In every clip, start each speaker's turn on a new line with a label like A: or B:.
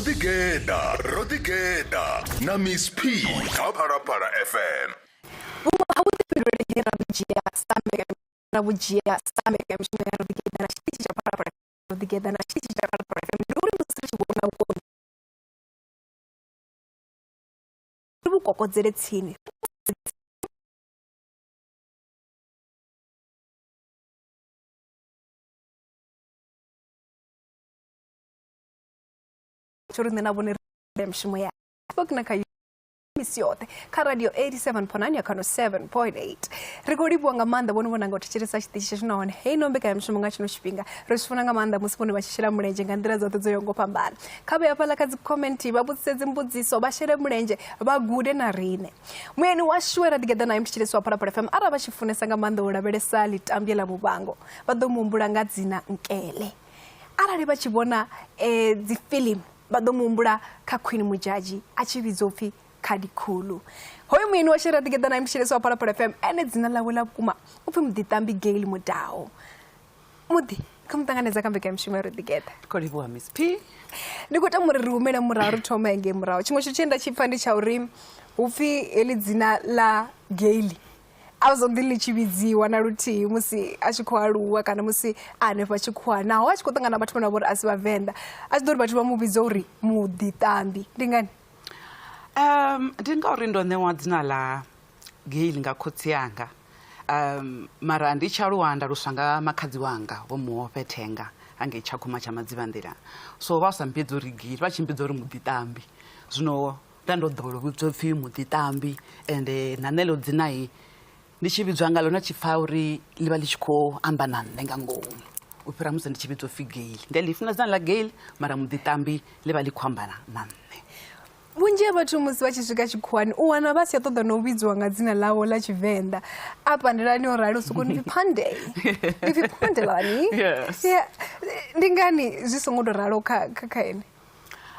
A: ḓigeḓa, ro ḓigeḓa na Miss P kha Phalaphala FM.
B: Vhuṅwe ha vhuḓifhinduleli he ra vhu dzhia sa ra vhu dzhia sa mbekanyamushumo ya Ro Ḓigeḓa na tshiṱitshi tsha Phalaphala Ro Ḓigeḓa na tshiṱitshi tsha Phalaphala FM ndi uri musi ri tshi vhona vhukoni ri vhu kokodzele tsini tsho ri nṋe na vhone ri mishumo ya Facebook na kha misi yoṱhe kha radio 87.9 ya khano 7.8. Ri khou livhuwa nga maanḓa vhone vho nanga u thetshelesa tshiṱitshi tshashu nahone heyi no mbekanyamushumo nga tshino tshifhinga ri zwi funa nga maanḓa musi vhone vha tshi shela mulenzhe nga nḓila dzoṱhe dzo yaho ngo fhambana. Kha vhe hafhaḽa kha dzi khomenti vha vhudzise dzimbudziso vha shele mulenzhe vha gude na riṋe. Muyeni washu we ra ḓigeḓa naye muthetshelesi wa Phalaphala FM arali vha tshi funesa nga maanḓa u lavhelesa ḽitambya ḽa Muvhango vha ḓo mu humbula nga dzina Nkele. Arali vha tshi vhona eh, dzifilimu vha ḓo mu humbula kha Queen Mudzhadzhi a tshi vhidzwa upfi Khadi Khulu. Hoyu muyeni washu ra ḓigeḓa naye muthetshelesi wa Phalaphala FM ene dzina ḽawe ḽa vhukuma u pfi Muḓiṱambi Gail Mudau. Muḓi, kha mu ṱanganedza kha mbekanyamushumo ya Ro Ḓigeḓa.
C: Ndi khou livhuwa Miss P.
B: Ndi khou tama uri ri humele murahu ri thome ngei murahu. Tshiṅwe tshithu tshe nda tshi pfa ndi tsha uri hu pfi heḽi dzina ḽa Gail a zwo ḓi ḽi tshi vhidziwa na luthihi musi a tshi khou aluwa kana musi a hanefha tshikhuwani naho a tshi khou ṱangana na vhathu vhane vha vha uri a si vhavenḓa a tshi ḓo uri vhathu vha mu vhidza uri muḓiṱambi ndi ngani?
C: Ndi ngauri ndo ṋewa dzina ḽa Gail nga khotsi anga mara ndi tshi aluwa nda luswa nga makhadzi wanga vho Muofhe Thenga hangei Tshakhuma tsha Madzivhanḓila so vha sa mmbidzi uri Gail vha tshi mmbidza uri muḓiṱambi zwino nda ndo ḓowela u vhidzwa upfhi muḓiṱambi ende na nṋe ḽo dzinai ndi tshi vhidzwa ngalo na tshi pfha uri ḽi vha ḽi tshi khou amba na nṋe nga ngomu u fhira musi ndi tshi vhidzwa upfhi Gail ndi a ḽi funa dzina ḽa Gail mara muḓiṱambi ḽi vha ḽi khou amba na nṋe.
B: Vhunzhi ha vhathu musi vha tshi swika tshikhuwani u wana vha si tsha ṱoḓa na u vhidziwa nga dzina ḽavho ḽa Tshivenḓa. A pandelani o ralo soko ni pfi Phande, ni pfi Pandelani.
C: Yes.
B: Yeah. Ndi ngani zwi songo tou ralo kha kha kha ene?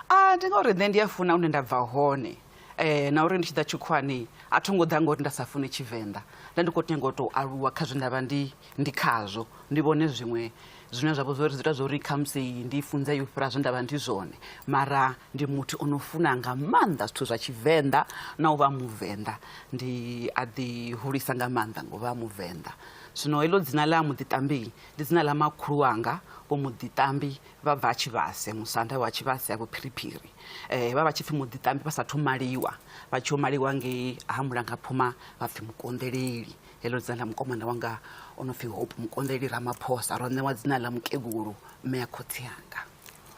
C: Ah, ndi ngauri nṋe ndi a funa hune nda bva hone eh, na uri ndi tshi ḓa tshikhuwani a tho ngo ḓa ngori nda sa funi Tshivenḓa nda ndi khou nyaga u tou aluwa kha zwe nda vha ndi ndi khazwo ndi vhone zwiṅwe zwine zwa vha zwo ri zwi ita zwo ri khamusi ndi funzee u fhira zwe nda vha ndi zwone mara ndi muthu o no funa nga maanḓa zwithu zwa Tshivenḓa na u vha Muvenḓa ndi a ḓi hulisa nga maanḓa ngo vha Muvenḓa zwino heḽo dzina ḽa Muḓiṱambi ndi dzina ḽa makhulu wanga Vho Muḓiṱambi vha bva Tshivhase musanda wa Tshivhase ya Vhuphiriphiri eh, vha vha tshi pfi Muḓiṱambi vha sathu maliwa vha tshi yo maliwa ngei ha Mulangaphuma vha pfi Mukonḓeleli heḽo dzina ḽa mukomana wanga o no pfi Hope Mukonḓeleli Ramaphosa ro ṋewa dzina ḽa mukegulu mme ya khotsi anga.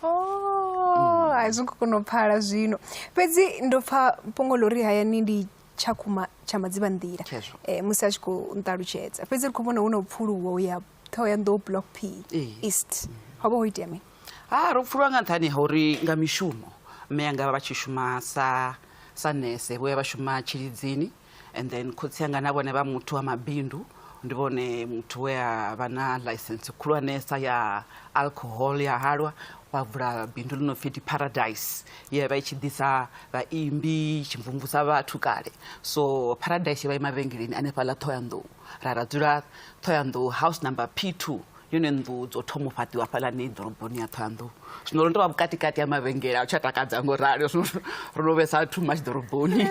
B: Oh, a zwi khou kona u pfala zwino. Fhedzi ndo pfa fhungo ḽo uri hayani ndi Tshakhuma tsha Madzivhanḓila
C: Khezwo.
B: eh, musi a tshi khou nṱalutshedza. Fhedzi ri khou vhona hu na u pfuluwa u ya Ṱhohoyanḓou Block P
C: Ee.
B: East. Ho vha ho itea mini?
C: Ha ro pfuluwa nga nṱhani ha uri nga mishumo mme anga vha vha tshi shuma sa sa nese vho ya vha shuma Tshilidzini and then khotsi anga na vhone vha muthu wa mabindu ndi vhone muthu we a vha na ḽaisense khulwanesa ya alcohol ya halwa vha vula bindu ḽi no pfhi ndi Paradise ye vha i tshi ḓisa vhaimbi tshi mvumvusa vhathu kale so Paradise yo vha i mavhengeleni anefhaḽa Ṱhohoyanḓou ra ra dzula Ṱhohoyanḓou house number P2 yone nnḓu dzo thoma u fhaṱiwa hafhaḽani ḓoroboni ya Ṱhohoyanḓou zwino ro no tou vha vhukatikati ha mavhengele a u tsha takadza ngo ralo zwino ro no vhesa too much ḓoroboni.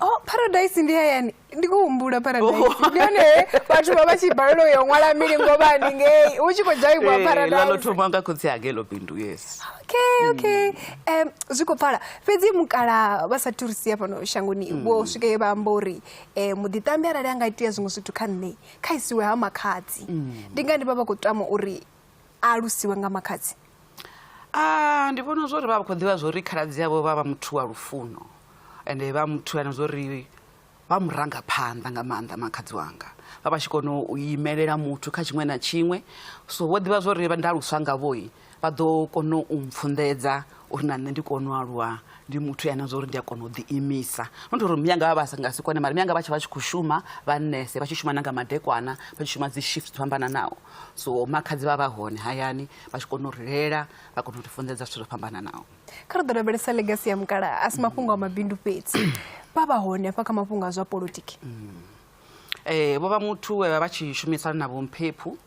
B: Oh, Paradise ndi hayani ndi khou humbula Paradise ndi hone he vhathu vha vha tshi balelwa u yo ṅwala milingo vha haningei hu tshi khou dzhaiwa
C: Ḽa ḽo
B: Paradise.
C: thomiwa nga khotsi anga heḽo bindu yes.
B: Okay, okay. Zwi khou pfala fhedzi mukala vha sa thu ri sia fhano shangoni vho swika he vha amba uri muḓiṱambi arali a nga itea zwiṅwe zwithu kha nṋe kha isiwe ha makhadzi. Ndi ngani vha vha khou tama uri a alusiwe nga makhadzi?
C: Ah, ndi vhona zwori vha vha khou ḓivha zwori khaladzi avho vha vha muthu wa lufuno ende vha muthu ane zwori vha murangaphanḓa nga maanḓa makhadzi wanga vha vha tshi kona u imelela muthu kha tshiṅwe na tshiṅwe so vho ḓivha zwori nda aluswa ngavhoi vha ḓo kona u mpfunḓedza uri na nṋe ndi kone u aluwa ndi muthu ane zwa uri ndi a kona u ḓi imisa not uri miyanga vha vha sa nga si kone mara miyanga vha tshi vha tshi khou shuma vha nese vha tshi shuma na nga madekwana vha tshi shuma dzi shift dzo fhambananaho so makhadzi vha vha hone hayani vha tshi kona u ri lela vha kona u ri funḓedza zwithu zwo fhambananaho.
B: Kha ri ḓo lavhelesa legacy ya mukalaha a si mafhungo a mabindu fhedzi vha vha hone hafha kha mafhungo a zwa polotiki.
C: Vho vha muthu we vha vha tshi shumisana na Vho Mphephu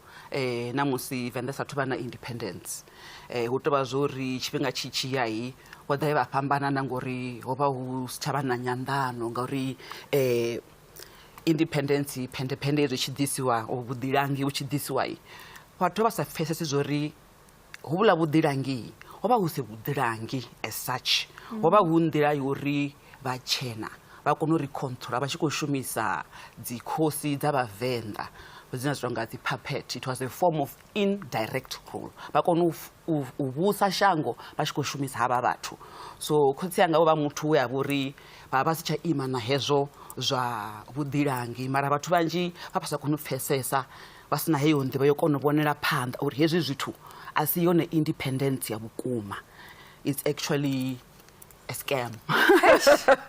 C: Na musi Venḓa sathu vha na independence, hu tovha zwo ri tshifhinga tshi tshi ya hi vho ḓa vha fhambana na ngori ho vha hu si tsha vha na nyanḓano, ngauri independence phendephende hezwi tshi ḓisiwa, vhuḓilangi vhu tshi ḓisiwa, vhathu vha sa pfesesi zwori hovhuḽa vhuḓilangi ho vha hu si vhuḓilangi as such, ho vha hu nḓila yori vhatshena vha kone u ri controla vha tshi khou shumisa dzi khosi dza vhavenḓa dzine dza tonga dzi puppet. It was a form of indirect rule, vha kone u vhusa shango vha tshi khou shumisa havha vhathu. So khotsi anga vho vha muthu we a vha uri vha vha si tsha ima na hezwo zwa vhuḓilangi, mara vhathu vhanzhi vha vha sa koni u pfesesa, vha si na heyo nḓivho yo kona u vhonela phanḓa uri hezwi zwithu a si yone independence ya vhukuma, it's actually a scam.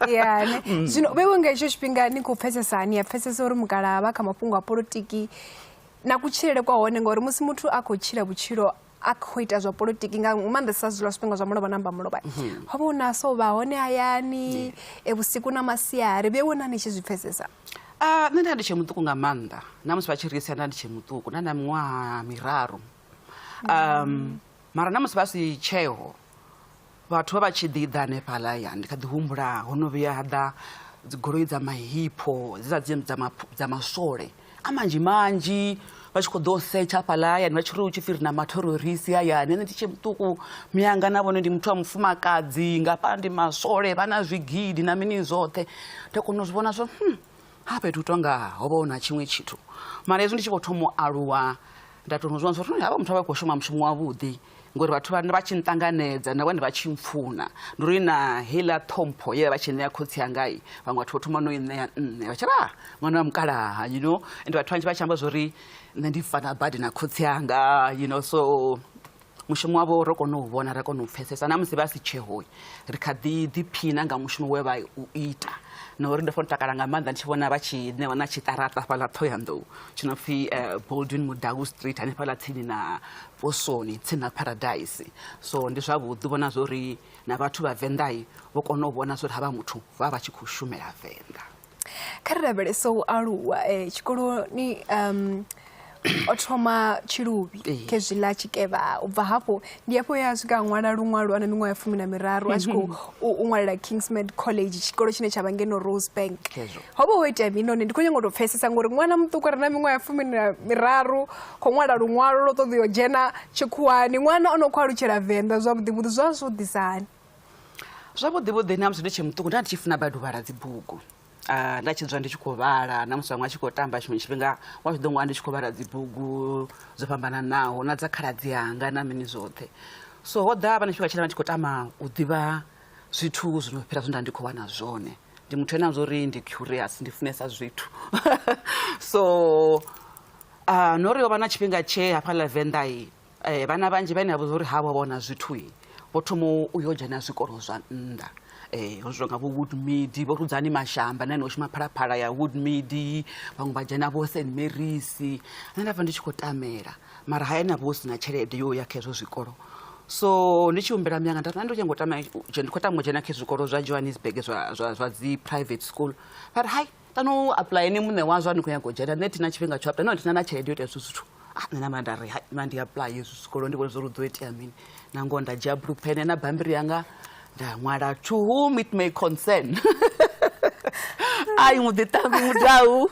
B: Ya ne zwino vhewe nga hetsho tshifhinga ni khou pfesesa hani? Ya pfesesa uri mukalaha vha kha mafhungo a polotiki na kutshilele kwa hone, ngori musi muthu a khou tshila vhutshilo a khou ita zwa polotiki, nga maanḓesa zwiḽa zwifhinga zwa mulovha namba mulovha, ho vha hu na so vha hone hayani e vhusiku na masiari, vhewe na ni tshi zwi pfesesa?
C: Nṋe nda ndi tshe muṱuku nga maanḓa na musi vha tshi ri sia, nda ndi tshe muṱuku, nda na miṅwaha 3. Mara na musi vha si tsheho, vhathu vha vha tshi ḓi ḓa hanefhaḽa ya ndi kha ḓi humbula ho no vhuya ha ḓa dzigoloi dza mahipho dze dza dza maswole a manzhi manzhi vha tshi khou ḓo setsha hafhaḽa hayani, vha tshi ri hu tshi pfhi ri na matherorisi hayani. Nṋe ndi tshe muṱuku, miyanga na vhone ndi muthu wa mufumakadzi, ngafha ndi maswole vha na zwigidi na mini zwoṱhe. Nda kona u zwi vhona zwo ha fhethu hu tonga ho vha hu na tshiṅwe tshithu. Mara hezwi ndi tshi vho thoma u aluwa, nda tou zwi vhona zwa uri havha muthu vha khou shuma mushumo wavhuḓi, ngori vhathu vha tshi nṱanganedza na vhone vha tshi mpfuna. Ndi uri na heiḽa ṱhompho ye vha tshi ṋea khotsi angai, vhaṅwe vhathu vho thoma no i ṋea nṋe, vha tshi ri ah ṅwana wa mukalaha, you know. And vhathu vhanzhi vha tshi amba zwori nṋe ndi fana badi na khotsi anga, you know. So mushumo wavho ro kona u vhona, ra kona u pfesesa na musi vha si tsheho, ri kha ḓi ḓiphina nga mushumo we vha u ita. Na uri ndo funa takala nga maanḓa ndi tshi vhona vha tshi ṋewa na tshiṱaraṱa fhaḽa Ṱhohoyanḓou tshi no pfhi Baldwin Mudau Street hanefhaḽa tsini na posoni, tsini na Paradise. So ndi zwavhuḓi u vhona zwa uri na vhathu vha Venḓa vho kona u vhona zwa uri havha muthu vha vha tshi khou shumela Venḓa.
B: Kha ri lavhelese u aluwa tshikoloni, o thoma Tshiluvhi khezwiḽa Tshikevha, u bva hafho ndi hafho ya swika ṅwala luṅwalo ana miṅwaha ya 13 a tshi khou u ṅwalela Kingsmed College, tshikolo tshine tsha vha ngeno Rosebank. Ho vha ho itea mini hone? Ndi khou nyanga u tou pfesesa ngori ṅwana muṱuku a re na miṅwaha ya 13 khou ṅwala luṅwalo lwo ṱoḓa yo dzhena tshikhuwani, ṅwana o no khou alutshela Venḓa zwavhuḓi vhuḓi, zwa zwo ḓisa hani?
C: Zwavhuḓi vhuḓi na musi ndi tshe muṱuku nda ndi tshi funa badi u vhala dzibugu. Nda tshi dzula ndi tshi khou vhala, na musi vhaṅwe vha tshi khou tamba tshiṅwe tshifhinga wa tshi ḓo ngwana ndi tshi khou vhala dzibugu dzo fhambananaho na dza khaladzi anga na mini zwoṱhe. So ho ḓa vha na tshifhinga tshine nda tshi khou tama u ḓivha zwithu zwi no fhira zwine nda ndi khou wana zwone. Ndi muthu ane a zwa uri ndi curious, ndi funesa zwithu. So no ri ho vha na tshifhinga tshe hafhaḽa Venḓa vhana vhanzhi vhane vha uri havho vhona zwithu vho thoma u yo dzhena zwikolo zwa nnḓa, zwi tonga vho Woodmead, vho Rudzani Mashamba na ene o shuma Phalaphala ya Woodmead, vhaṅwe vha dzhena vho St Mary's. Nṋe nda pfa ndi tshi khou tamela, mara hayani ha vha hu si na tshelede yo ya kha hezwo zwikolo. So ndi tshi humbela miyanga nda ri nṋe ndi khou tama ndi khou tama u dzhena kha zwikolo zwa Johannesburg zwa zwa zwa dzi private school. Vha ri hai tano apply ni muṋe wazwo a ni khou nyaga u dzhena, nṋe thina tshifhinga tsho apply nahone thina na tshelede yo ita hezwo zwithu. Nṋe namba nda ri hai nṋe ndi apply hezwi zwikolo ndi vhone zwa uri hu ḓo itea mini. Na ngoho nda dzhia blue pen na bammbiri yanga nda ṅwala to whom it may concern. I Muditambi Mudau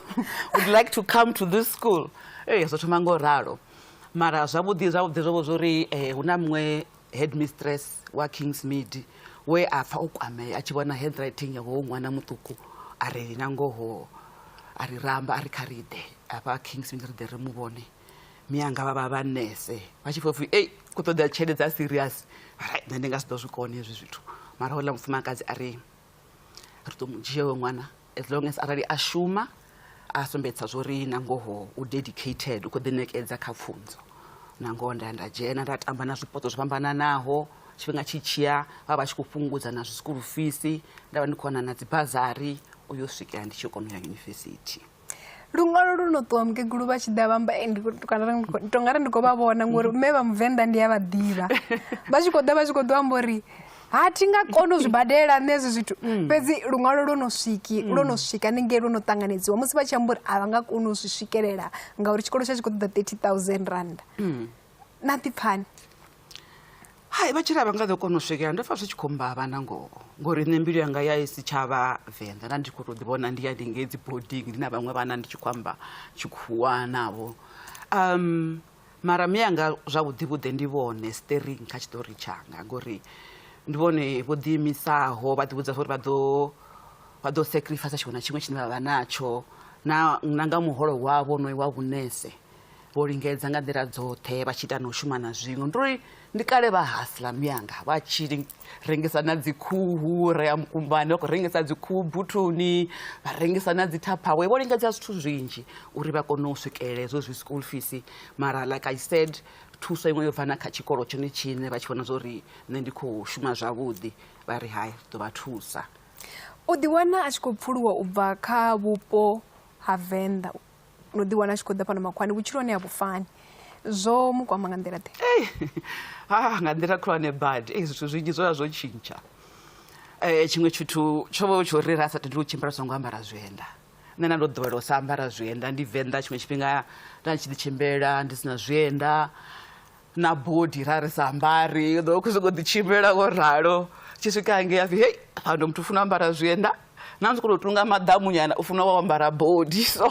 C: would like to come to this school. Zwo thoma ngo ralo. Mara zwavhuḓi zwavhuḓi zwo vha zwo ri hu na muṅwe headmistress wa Kingsmead we a pfa o kwamea a tshi vhona handwriting ya hoyu ṅwana muṱuku, a ri na ngoho a ri ramba a ri kha ri ḓe afha Kingsmead ri ḓe ri mu vhone. Miyanga vha vha vha nese vha tshi pfa upfhi ei khou ṱoḓea tshelede dza serious, vha ri nṋe ndi nga si ḓo zwi kona hezwi zwithu. Mara houḽa mufumakadzi a ri ri ḓo mu dzhia hoyo ṅwana as long as arali a shuma a sumbedzisa zwori na ngoho u dedicated, u khou ḓiṋekedza kha pfunzo. Na ngoho nda ya nda dzhena nda tamba na zwipotso zwo fhambananaho, tshifhinga tshi tshiya vha vha tshi khou fhungudza na zwi school fees, nda vha ndi khou wana na dzi bazari u yo swikela ndi tshi kona u ya yunivesithi.
B: Luṅwalo lu no ṱuwa mukegulu vha tshi ḓa vha amba tonga ri ndi khou vha vhona ngori mme vha Muvenḓa ndi a vha ḓivha, vha tshi khou ḓa vha tshi khou ḓo amba uri Ha thi nga koni u zwi badela nṋe hezwi zwithu, fhedzi luṅwalo lwo no swiki lwo no swika haningei, lwo no ṱanganedziwa, musi vha tshi amba uri a vha nga koni u zwi swikelela ngauri tshikolo tsha tshi khou ṱoḓa 30 000 rand, na ḓipfani?
C: Hai, vha tshi ri a vha nga ḓo kona u swikelela, ndo pfa zwi tshi khou mbavha na ngoho, ngori nṋe mbilu yanga ya i si tshavha Venḓa, nda ndi khou tou ḓivhona ndi ya ndingei dzi boarding, ndi na vhaṅwe vhana, ndi tshi khou amba tshikhuwa navho. Mara miyanga zwavhuḓi vhuḓi ndi vhone steering kha tshiṱori tshanga, ngori ndi vhone vho ḓiimisaho, vha ḓivhudza uri vha ḓo sacrifice tshiṅwe na tshiṅwe tshine vha vha natsho na nga muholo wavho no wa vhunese. Vho lingedza nga nḓila dzoṱhe, vha tshi ita na u shuma na zwiṅwe. Ndi uri ndi kale vha hasla miyanga, vha tshi rengisa na dzi khuhu, ri ya mukumbani vha khou rengisa dzi khuhu buthuni, vha rengisa na dzi tupperware. Vho lingedza zwithu zwinzhi uri vha kone u swikelela hezwo zwi school fees. Mara like I said, thuso iṅwe yo bva na kha tshikolo tshone tshiṋe, vha tshi vhona zwa uri nṋe ndi khou shuma zwavhuḓi, vha ri hai, ri ḓo vha thusa.
B: U ḓiwana a tshi khou pfuluwa u bva kha vhupo ha Venḓa, no ḓiwana a tshi khou ḓa fhano makhuwani, vhutshilo hone a vhufani, zwo mu kwama nga nḓila ḓe?
C: Ha, nga nḓila khulwane badi. Ei, zwithu zwinzhi zwo vha zwo tshintsha. Tshiṅwe tshithu tsho vha tsho ri ra sa tendi u tshimbila ri songo ambara zwienda. Nṋe nda ndo ḓowela u sa ambara zwienda, ndi Venḓa, tshiṅwe tshifhinga nda tshi ḓi tshimbila ndi si na zwienda, na bodi ra ri sa ambari, u ḓo khou sokou ḓi tshimbila ngo ralo. Tshi swika hangei hapfi hei, fhano muthu u funa u ambara zwienda, na musi khou tou tunga maḓamu nyana u funa u ambara bodi. So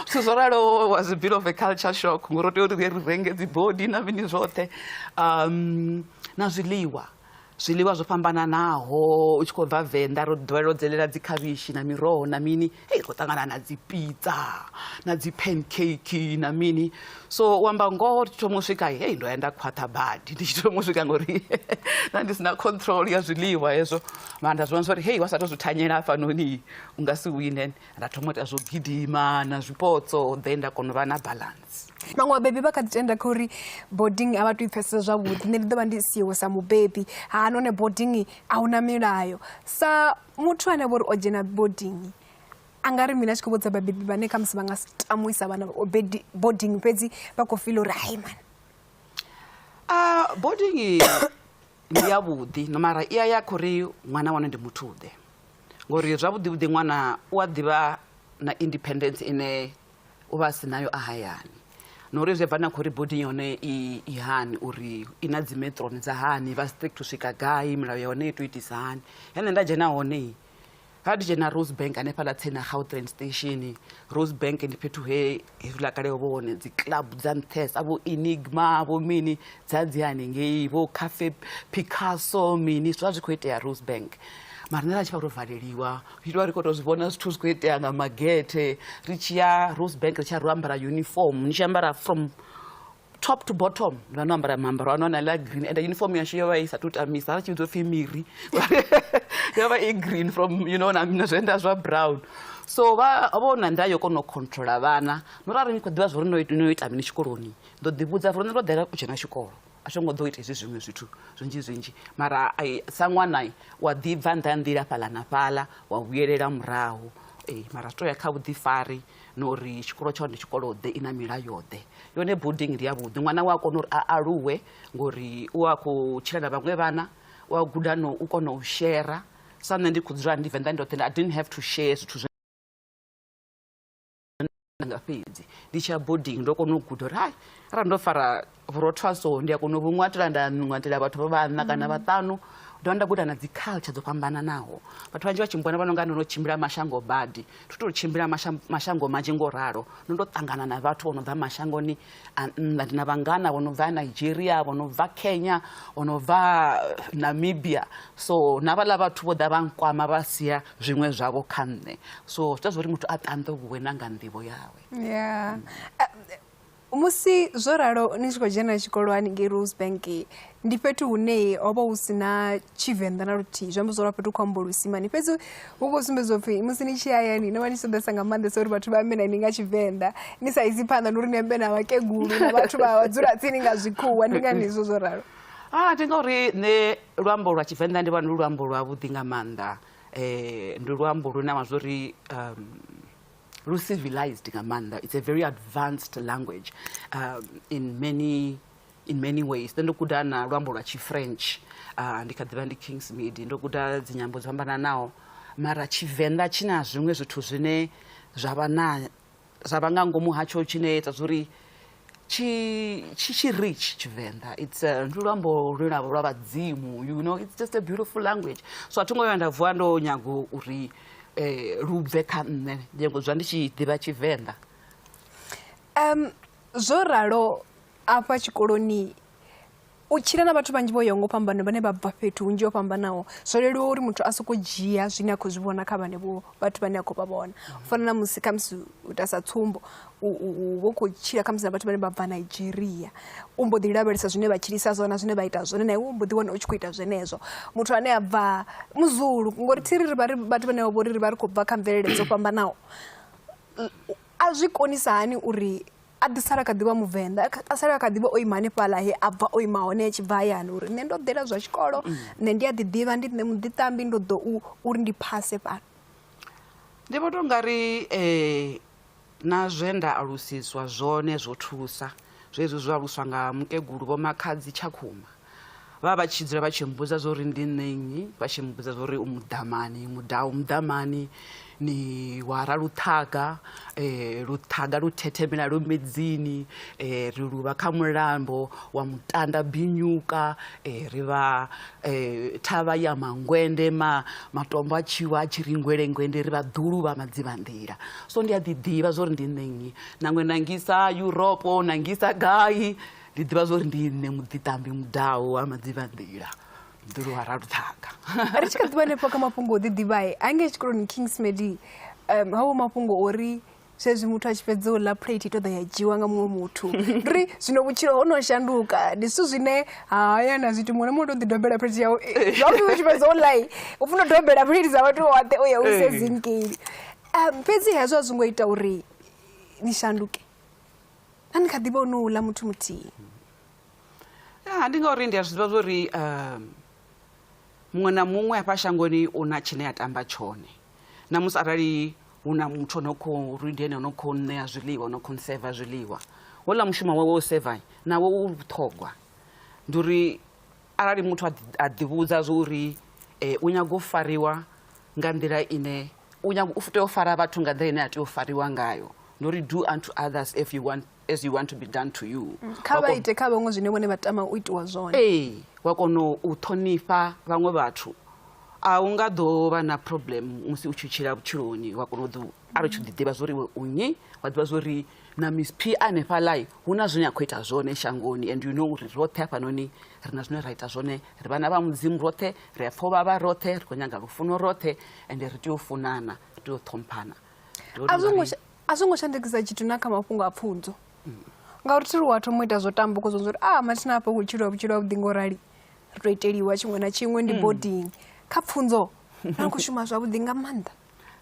C: zwithu zwo ralo was a bit of a culture shock, ngori ro tea uri ri renge dzi bodi na mini zwoṱhe. Na zwiḽiwa, zwiḽiwa zwo fhambananaho, u tshi khou bva Venḓa ro ḓowela u dzelela dzi khavhishi na miroho na mini, hei ri khou ṱangana na dzi pizza na dzi pancake na mini. So u amba ngoho, ri tshi thoma u swika, hei, ndo ya nda khwaṱha badi ndi tshi thoma u swika, ngori nda ndi si na control ya zwiḽiwa hezwo. Mara nda zwi vhona uri hei, wa sa tou zwi thanyela hafhanoni u nga si wine. Nda thoma u ita zwo gidima na zwipotso, then nda kona u vha na balance.
B: Vhaṅwe vhabebi vha kha ḓi tenda kha uri boarding a vha tou i pfesesa zwavhuḓi. Nṋe ndi ḓo vha ndi siho sa mubebi, ha nahone boarding a huna milayo. Sa muthu ane a vha uri o dzhena boarding, a nga ri mini a tshi khou vhudza vhabebi vhane khamusi vha nga si tame u isa vhana boarding, fhedzi vha khou feel uri hai mani?
C: Boarding ndi yavhuḓi no, mara i ya ya khou ri ṅwana wane ndi muthu ḓe, ngori zwavhuḓi vhuḓi ṅwana u a ḓivha na independence ine u vha a si nayo a hayani, na uri zwi bva na khou ri boarding yone i hani, uri i na dzi matron dza hani, vha strict u swika gai, milayo ya hone i to itisa hani. Hene nda dzhena hone, ha ndi dzhena Rosebank hanefhaḽa tsini na Gautrain station. Rosebank ndi fhethu he hezwiḽa kale ho vha hone dzi club dza nṱhesa, vho Enigma, vho mini, dza dzi hanengei, vho Cafe Picasso, mini, zwa zwi khou itea Rosebank. Mara nṋe ra tshi vha ro valeliwa, ri vha ri khou tou zwi vhona zwithu zwi khou itea nga magethe. Ri tshi ya Rosebank ri tshi ya ro ambara uniform, ni tshi ambara from top to bottom, ndi vha no ambara maambaro ano ana ḽa green, and uniform yashu yo vha i sa tou tamisa, ra tshi vhidzwa upfhi miri, yo vha i green from na zwienda zwa brown. So vha vho na nḓila yo kona u controla vhana, no rali ni khou ḓivha zwa uri no ita mini tshikoloni. Ndo ḓi vhudza uri nṋe ndo ḓela u dzhena tshikolo, a tho ngo ḓo ita hezwi zwiṅwe zwithu zwinzhi zwinzhi. Mara ai, sa ṅwana wa ḓi bva nnḓa ha nḓila fhaḽa na fhaḽa, wa vhuyelela murahu. Ee, mara zwi to ya kha vhuḓifari na uri tshikolo tsha hone ndi tshikolo ḓe, i na milayo ḓe. Yone boarding ndi yavhuḓi, ṅwana u a kona uri a aluwe ngori u a khou tshila na vhaṅwe vhana, u a guda no u kona u shera. Sa nṋe ndi khou dzula ndi Venḓa ndoṱhe, I didn't have to share zwithu zwa nga, fhedzi ndi tshi ya boarding ndo kona u guda uri hai, arali ndo fara vhurotho so ndi a kona u vhu ṅwatela, nda ṅwatela vhathu vha vhaṋa kana vhaṱanu. Ndo nda guda na dzi culture dzo fhambananaho. Vhathu vhanzhi vha tshi mbona vha no nga ndo no tshimbila mashango badi, thi tou tshimbila mashango manzhi ngo ralo, ndo ndo ṱangana na vhathu vho no bva mashangoni a nnḓa. Ndi na vhangana vho no bva Nigeria, vho no bva Kenya, vho no bva Namibia. So na vhaḽa vhathu vho ḓa vha nkwama, vha sia zwiṅwe zwavho kha nṋe. So zwi ita zwa uri muthu a ṱanḓavhuwe na nga nḓivho yawe.
B: Yeah. Musi zwo ralo ni tshi khou dzhena tshikolo haningei Rosebank, ndi fhethu hune ho vha hu si na Tshivenḓa na luthihi, zwi amba zwo uri fhethu khou amba Luisimane, fhedzi hu khou sumbedza upfhi musi ni tshi hayani no vha ni tshi ṱoḓesa nga maanḓesa uri vhathu vha ambe na ini nga Tshivenḓa, ni sa isi phanḓa ndi uri ni ambe na vhakegulu na vhathu vha dzula tsini nga zwikhuwa. Ndi ngani izwo zwo ralo?
C: Ah, ndi ngauri nṋe luambo lwa Tshivenḓa ndi vhona lu luambo lwavhuḓi nga maanḓa. Ndi luambo lune wa zwa uri lu civilized nga maanḓa. It's a very advanced language in many in many ways. Nṋe ndo guda na luambo lwa tshifrench, ndi kha ḓivha ndi Kingsmead, ndo guda dzinyambo dzo fhambananaho, mara Tshivenḓa tshi na zwiṅwe zwithu zwine zwa vha na zwa vha nga ngomu hatsho tshine ita zwori tshi tshi tshi rich. Tshivenḓa it's ndi luambo lune lwa lwa vhadzimu, you know, it's just a beautiful language. So a thi ngo vhuya nda vuwa ndo nyaga uri lu bve kha nṋe, ndi nyago dzula ndi tshi ḓivha Tshivenḓa.
B: Zwo ralo afha tshikoloni u tshila na vhathu vhanzhi vho yaho ngo fhambana, vhane vha bva fhethu hunzhi ho fhambanaho, zwo leluwa uri muthu a soko dzhia zwine a khou zwi vhona kha vhanevho vhathu vhane a khou vha vhona. U fana na musi khamusi u ita sa tsumbo, u khou tshila khamusi na vhathu vhane vha bva Nigeria, u mbo ḓi lavhelesa zwine vha tshilisa zwone na zwine vha ita zwone, na iwe u mbo ḓi wana u tshi khou ita zwenezwo. Muthu ane a bva Muzulu, ngori thiri ri vha ri vhathu vhane vha vhori ri vha ri khou bva kha mvelele dzo fhambanaho, a zwi konisa hani uri a ḓi sala kha ḓivha Muvenḓa, a sala kha ḓivha o ima hanefhaḽa he a bva o ima hone a tshi bva hayani, uri nṋe ndo ḓela zwa tshikolo, nṋe ndi a ḓi ḓivha, ndi nṋe muḓiṱambi, ndo ḓo u uri ndi phase fhano?
C: Ndi vhona u nga ri na zwe nda alusiswa zwone zwo thusa. Zwezwi zwo aluswa nga mukegulu Vho Makhadzi Tshakhuma, vha vha tshi dzula vha tshi mmbudza zwa uri ndi nṋe nnyi, vha tshi mmbudza zwa uri u muḓamani, mudau muḓamani, ni wa Raluṱhaga, luṱhaga lu thethemela lu midzini, ri luvha kha mulambo wa mutanda binyuka, ri vha thavha ya mangwende, ma matombo a tshi wa a tshi ri ngwelengwende, ri vhaḓulu vha madzivhanḓila. So ndi a ḓi ḓivha zwa uri ndi nṋe nnyi, nangwe na ngisa Europe na ngisa gai, ndi ḓivha zwa uri ndi nṋe muḓiṱambi mudau wa madzivhanḓila, muḓulu wa Raluṱhaga.
B: Ri tshi kha ḓivha hanefho kha mafhungo o ḓiḓivha, hangei tshikoloni Kingsmead, havho mafhungo ori zwezwi muthu a tshi fhedza u ḽa plate i ṱoḓa ya dzhiwa nga muṅwe muthu, ndi uri zwino vhutshilo ho no shanduka, ndi zwithu zwine haya na zwithu muṅwe na muṅwe u tou ḓi dobela plate yawe zwavhuḓi, u tshi fhedza u ḽa u funa u dobela plate dza vhathu vhoṱhe u ya u ise dzingeini. Fhedzi hezwo a zwo ngo ita uri ni shanduke, na ni kha ḓivha ono uḽa muthu muthihi?
C: Ya, ndi ngauri ndi a zwi ḓivha zwa uri muṅwe na muṅwe hafha shangoni u na tshine a tamba tshone. Na musi arali hu na muthu ono khou ri ndi ene ono khou ṋea zwiḽiwa, ono khou nseva zwiḽiwa, houḽa mushumo wawe wo seva nawo u vhuṱhogwa. Ndi uri arali muthu a ḓivhudza zwa uri u nyaga u fariwa nga nḓila ine u nyaga u tea u fara vhathu nga nḓila ine a tea u fariwa ngayo, ndi uri do unto others if you want as you want to be done to you.
B: Kha vha ite kha vhaṅwe zwine vhone vha tama u itiwa zwone.
C: Ee, wa kona u ṱhonifha vhaṅwe vhathu, a u nga ḓo vha na problem musi u tshi tshila vhutshiloni. Wa kona u ḓi arali u tshi ḓi ḓivha zwa uri iwe u nnyi, wa ḓivha zwa uri na Miss P hanefhaḽa hu na zwine a khou ita zwone shangoni, and you know uri roṱhe hafhanoni ri na zwine ra ita zwone, ri vhana vha Mudzimu roṱhe, ri a pfha u vhavha roṱhe, ri khou nyaga lufuno roṱhe, ende ri tea u funana, ri tea u ṱhomphana.
B: A zwo ngo a zwo ngo shandukisa tshithu na kha mafhungo a pfunzo, ngauri thi ri wa thoma u ita zwo tamba khou zwa uri a mathina hafha khou tshiliwa vhutshilo ha vhuḓi ngo rali, ri tou iteliwa tshiṅwe na tshiṅwe, ndi boarding. Kha pfunzo na khou shuma zwavhuḓi nga maanḓa?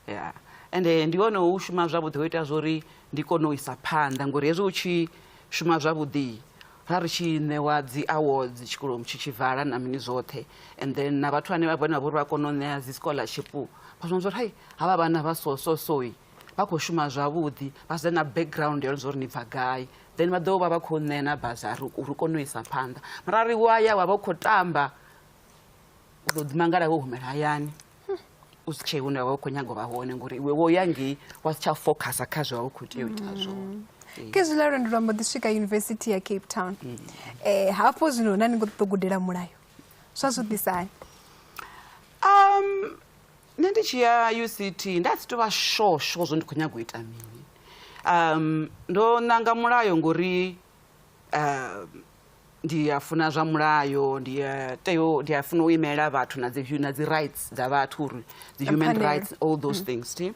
C: Ya, ende ndi hone u shuma zwavhuḓi ho ita zwa uri ndi kone u isa phanḓa, ngori hezwi u tshi shuma zwavhuḓi, ra ri tshi ṋewa dzi awards tshikoloni tshi tshi vala na mini zwoṱhe, and then na vhathu vhane vha vhone vha uri vha kone u ṋea dzi scholarship, vha zwi uri hai, havha vhana vha so so soi vha khou shuma zwavhuḓi, vha sedza na background ya uri ni bva gai, then vha ḓo vha vha khou ṋea na bazari uri u kone u isa phanḓa. Mara ri waya wa vha u khou tamba, u ḓo ḓi mangala wo humela hayani u si tshe hune wa vha u khou nyaga u vha hone, ngori iwe wo ya ngei wa si tsha focusa kha zwe wa vha u khou tea u ita zwone.
B: Ke zwiḽa lwendo lwa mbo ḓi swika Yunivesithi ya Cape Town, hafho zwino na ni khou ṱoḓa gudela mulayo, zwa zwo ḓisani?
C: Nṋe ndi tshi ya UCT nda si tovha sure sure zwo ndi khou nyaga u ita mini. Ndo ṋanga mulayo ngori ndi a funa zwa mulayo, ndi a tea ndi a funa u imela vhathu na dzi na dzi rights dza vhathu, uri dzi human rights, all those things ti.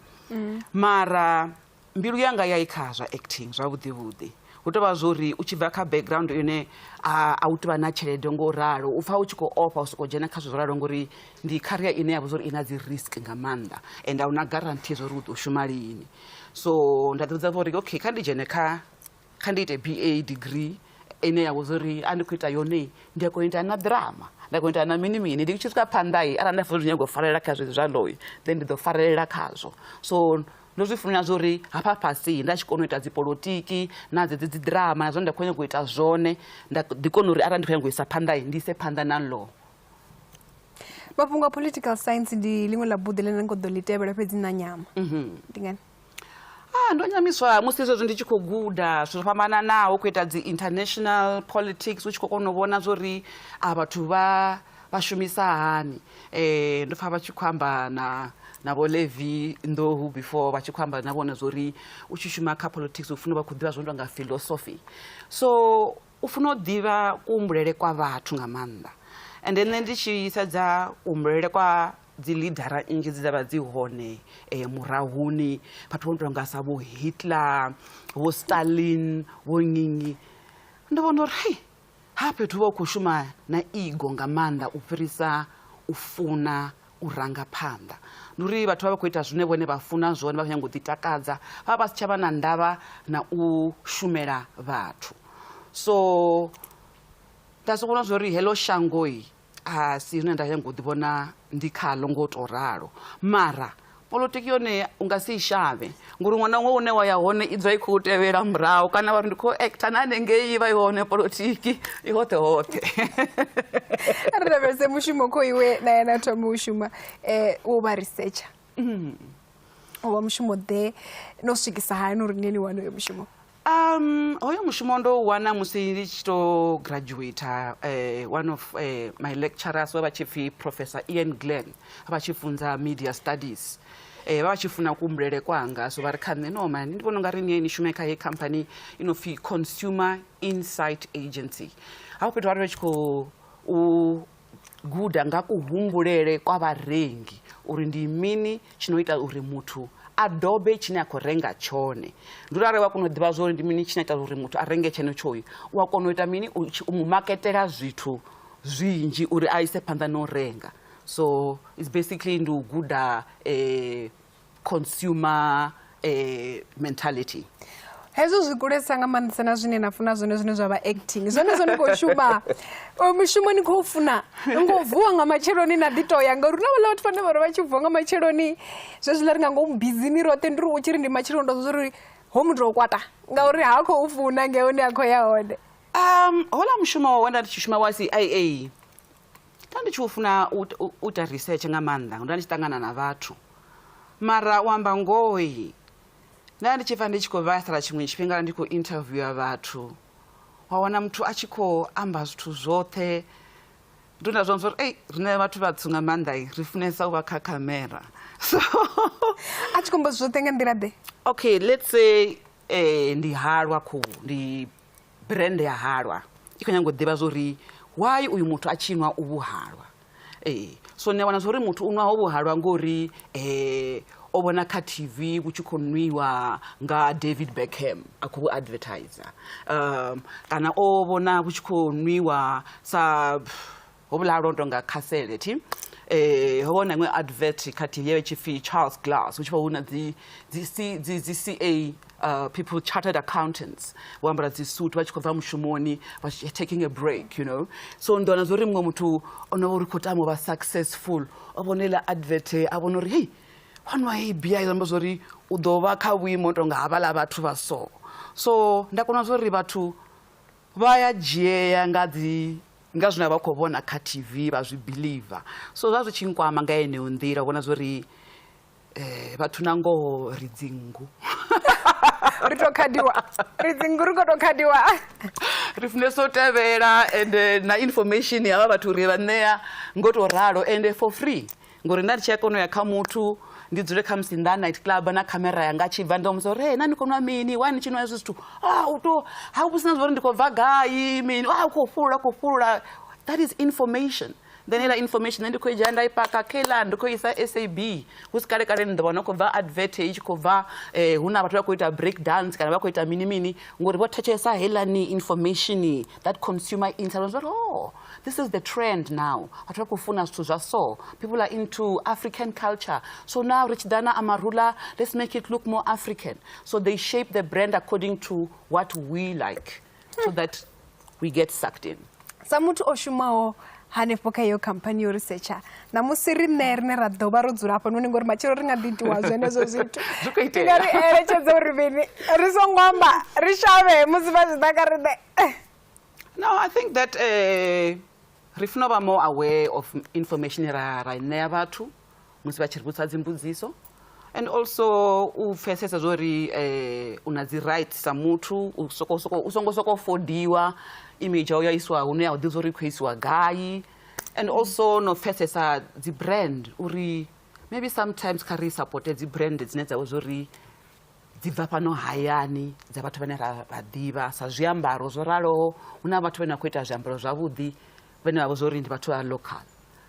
C: Mara mbilu yanga ya i kha zwa acting zwavhuḓi vhuḓi. Hu tovha zwo uri u tshi bva kha background ine a u tovha na tshelede ngo ralo, u pfa u tshi khou ofha u sokou dzhena kha zwithu zwo ralo, ngori ndi career ine ya vha uri i na dzi risk nga maanḓa, and a u na guarantee zwa uri u ḓo shuma lini. So nda ḓi vhudza uri okay, kha ndi dzhene kha ndi ite BA degree ine ya vha uri a ndi khou ita yone, ndi a kona u ita na drama, nda kona u ita na mini mini. Ndi tshi swika phanḓa, arali nda funa nyago u farelela kha zwezwi zwa law, then ndi ḓo farelela khazwo. So Ndo zwi funela zwa uri hafha fhasi nda tshi kona u ita dzi polotiki na dzedzi dzi drama na zwone nda khou nyanga u ita zwone, nda ḓi kona uri arali ndi khou nyanga u isa phanḓa ndi ise phanḓa na law.
B: Mafhungo a political science ndi ḽiṅwe ḽa buḓi ḽine ngo ḓo ḽi tevhela fhedzi na nyama. Ndi ngani?
C: Ah, ndo nyamiswa musi zwezwo ndi tshi khou guda zwithu zwo fhambananaho, khou ita dzi international politics, u tshi khou kona u vhona zwo ri a vhathu vha shumisa hani. Ndo pfa vha tshi khou amba na vho Levi Nḓohu before, vha tshi khou amba na vhone zwo ri u tshi shuma kha politics u funa u vha khou ḓivha zwo no tonga philosophy. So u funa u ḓivha kuhumbulele kwa vhathu nga maanḓa. Ende nṋe ndi tshi sedza kuhumbulele kwa dzi leadera nnzhi dzi vha dzi hone murahuni, vhathu vho no tonga sa vho Hitler, vho Stalin, vho nnyi, ndo vhona uri hei ha fhethu vha u khou shuma na ego nga maanḓa u fhirisa u funa u ranga phanḓa. Ndi uri vhathu vha vha khou ita zwine vhone vha funa zwone, vha khou nyanga u ḓitakadza, vha si tsha vha na ndavha na u shumela vhathu. So nda soko vhona zwa uri heḽo shangoi a si zwine nda nyanga u ḓivhona ndi khaḽo ngo to ralo. Mara polotiki yone u nga si i shavhe, ngori ṅwana ṅwe une wa ya hone i dzula i khou tevhela murahu, kana vha ri ndi khou actor na hanengei vha i hone polotiki i hoṱhe hoṱhe.
B: Ri lavhelese mushumo kho iwe na yena thoma u shuma wo vha researcher. O vha mushumo ḓe, no swikisa hani uri ni wane uyo mushumo?
C: Hoyo mushumo ndo u wana musi ndi tshi to graduate. One of my lecturers vha tshi pfi Professor Ian Glenn, vha tshi funza media studies. Vha tshi funa kuhumbulele kwanga, so vha ri kha nṋe, no man, ndi vhona ungari ni shume kha heyi company i no pfi Consumer Insight Agency. Hafho fhethu vha tshi khou u guda nga kuhumbulele kwa vharengi uri ndi mini tshi no ita uri muthu a dobe tshine a khou renga tshone. Ndi uri arali wa kona u ḓivha zwa uri ndi mini tshine ita uri muthu a renge tshenetsho, u a kona u ita mini, u mu maketela zwithu zwinzhi uri a ise phanḓa na u renga. So it's basically ndi u guda consumer mentality.
B: Hezwo zwi kulesa nga maanḓesa na zwine na funa zwone, zwine zwa vha acting. Zwone zwo ni khou shuma mushumo ni khou funa, ni khou vuwa nga matsheloni na ḓi toya, ngauri hu na vhaḽa vhathu vhane vha ri vha tshi vuwa nga matsheloni zwezwiḽa ri nga ngomu bizini roṱhe, ndi uri u tshi ri ndi matsheloni ndo zwa uri ho muthu o kwata ngauri ha khou funa ngei hune a khou ya hone.
C: Hola mushumo we nda ndi tshi shuma wa CIA, nda ndi tshi u funa u ita research nga maanḓa, nda ndi tshi ṱangana na vhathu. Mara u amba ngoho, nda ndi tshi pfa ndi tshi khou vhaisala tshiṅwe tshifhinga ndi khou interviewer vhathu, wa wana muthu a tshi khou amba zwithu zwoṱhe. Ndo nda zwa uri ei riṋe vhathu vhatswu nga maanḓa ri funesa u vha kha khamera. So
B: a tshi khou amba zwoṱhe nga nḓila ḓe?
C: Okay, let's say ndi halwa, khuhu ndi brand ya halwa, i khou nyanga u ḓivha zwa uri why uyu muthu a tshi nwa uvhu halwa. So ni a wana zwa uri muthu u nwa hovhu halwa ngori o vhona kha TV vhu tshi khou nwiwa nga David Beckham a khou vhu advertiser, kana o vhona vhu tshi khou nwiwa sa hovhuḽa halwa tonga khasele thi. Ho vha na iṅwe advert kha TV ya tshi pfi Charles Glass, hu tshi vha hu na dzi CA people, chartered accountants, vho ambara dzi suit vha tshi khou bva mushumoni, vha taking a break, you know. So ndi wana zwa uri muṅwe muthu o no vha uri khou tama u vha successful, o vhona iḽa advert a vhona uri hei wa nwa heyi bia, zwi amba zwa uri u ḓo vha kha vhuimo tonga havhaḽa vhathu vha so. So nda kona zwa uri vhathu vha ya dzhiea nga dzi nga zwine vha khou vhona kha TV, vha zwi believer. So zwa zwi tshi nkwama nga yeneyo nḓila, u vhona zwa uri vhathu na ngoho ri dzingu.
B: Ri to khadiwa, ri dzingu, ri khou to khadiwa.
C: Ri funesa u tevhela, ende na information havha vhathu ri vha ṋea ngo to ralo, ende for free. Ngori nda ndi tshi a kona u ya kha muthu ndi dzule kha musi nnḓa night club na khamera yanga, tshi bva ndo mudza uri hey, na ni khou nwa mini, why ni tshi nwa hezwi zwithu? Ah, u to ha u vhudzisa uri ndi khou bva gai mini, ah, u khou fhulula, khou fhulula. That is information. Then heiḽa information nṋe ndi khou i dzhia nda i paka kheiḽa, ndi khou isa SAB. Hu si kale kale ni ḓo wana khou bva advert i tshi khou bva hu na vhathu vha khou ita break dance kana vha khou ita mini mini, ngori vho thetshelesa heiḽani information, that consumer insight, uri oh, this is the trend now, vhathu vha khou funa zwithu zwa so, people are into African culture, so now ri tshi ḓa na Amarula, let's make it look more African. So they shape the brand according to what we like, so that we get sucked in.
B: Sa muthu o shumaho Hanefho kha iyo khamphani yo researcher ṋamusi riṋe rine ra ḓo vha ro dzula hafhanoni ngori matshelo ri nga ḓi itiwa zwenezwo zwithu.
C: Zwi khou itea.
B: Ndi nga ri eletshedza uri mini ri songo amba ri shavhe musi vha tshi ḓa kha riṋe.
C: No, I think that ri funa u vha more aware of information ra i ṋea vhathu musi vha tshi ri vhudzisa dzimbudziso, and also u pfesesa zwo ri u na dzi rights sa muthu, u soko soko u songo soko fodiwa image yau ya isiwa hune ya u ḓivha uri i khou isiwa gai, and also no pfesesa dzi brand uri maybe sometimes kha ri supporte dzi brand dzine dza vha zwo ri dzi bva fhano hayani dza vhathu vhane ra vha ḓivha, sa zwiambaro zwo raloho. Hu na vhathu vhane vha khou ita zwiambaro zwavhuḓi vhane vha vha zwo ri ndi vhathu vha local,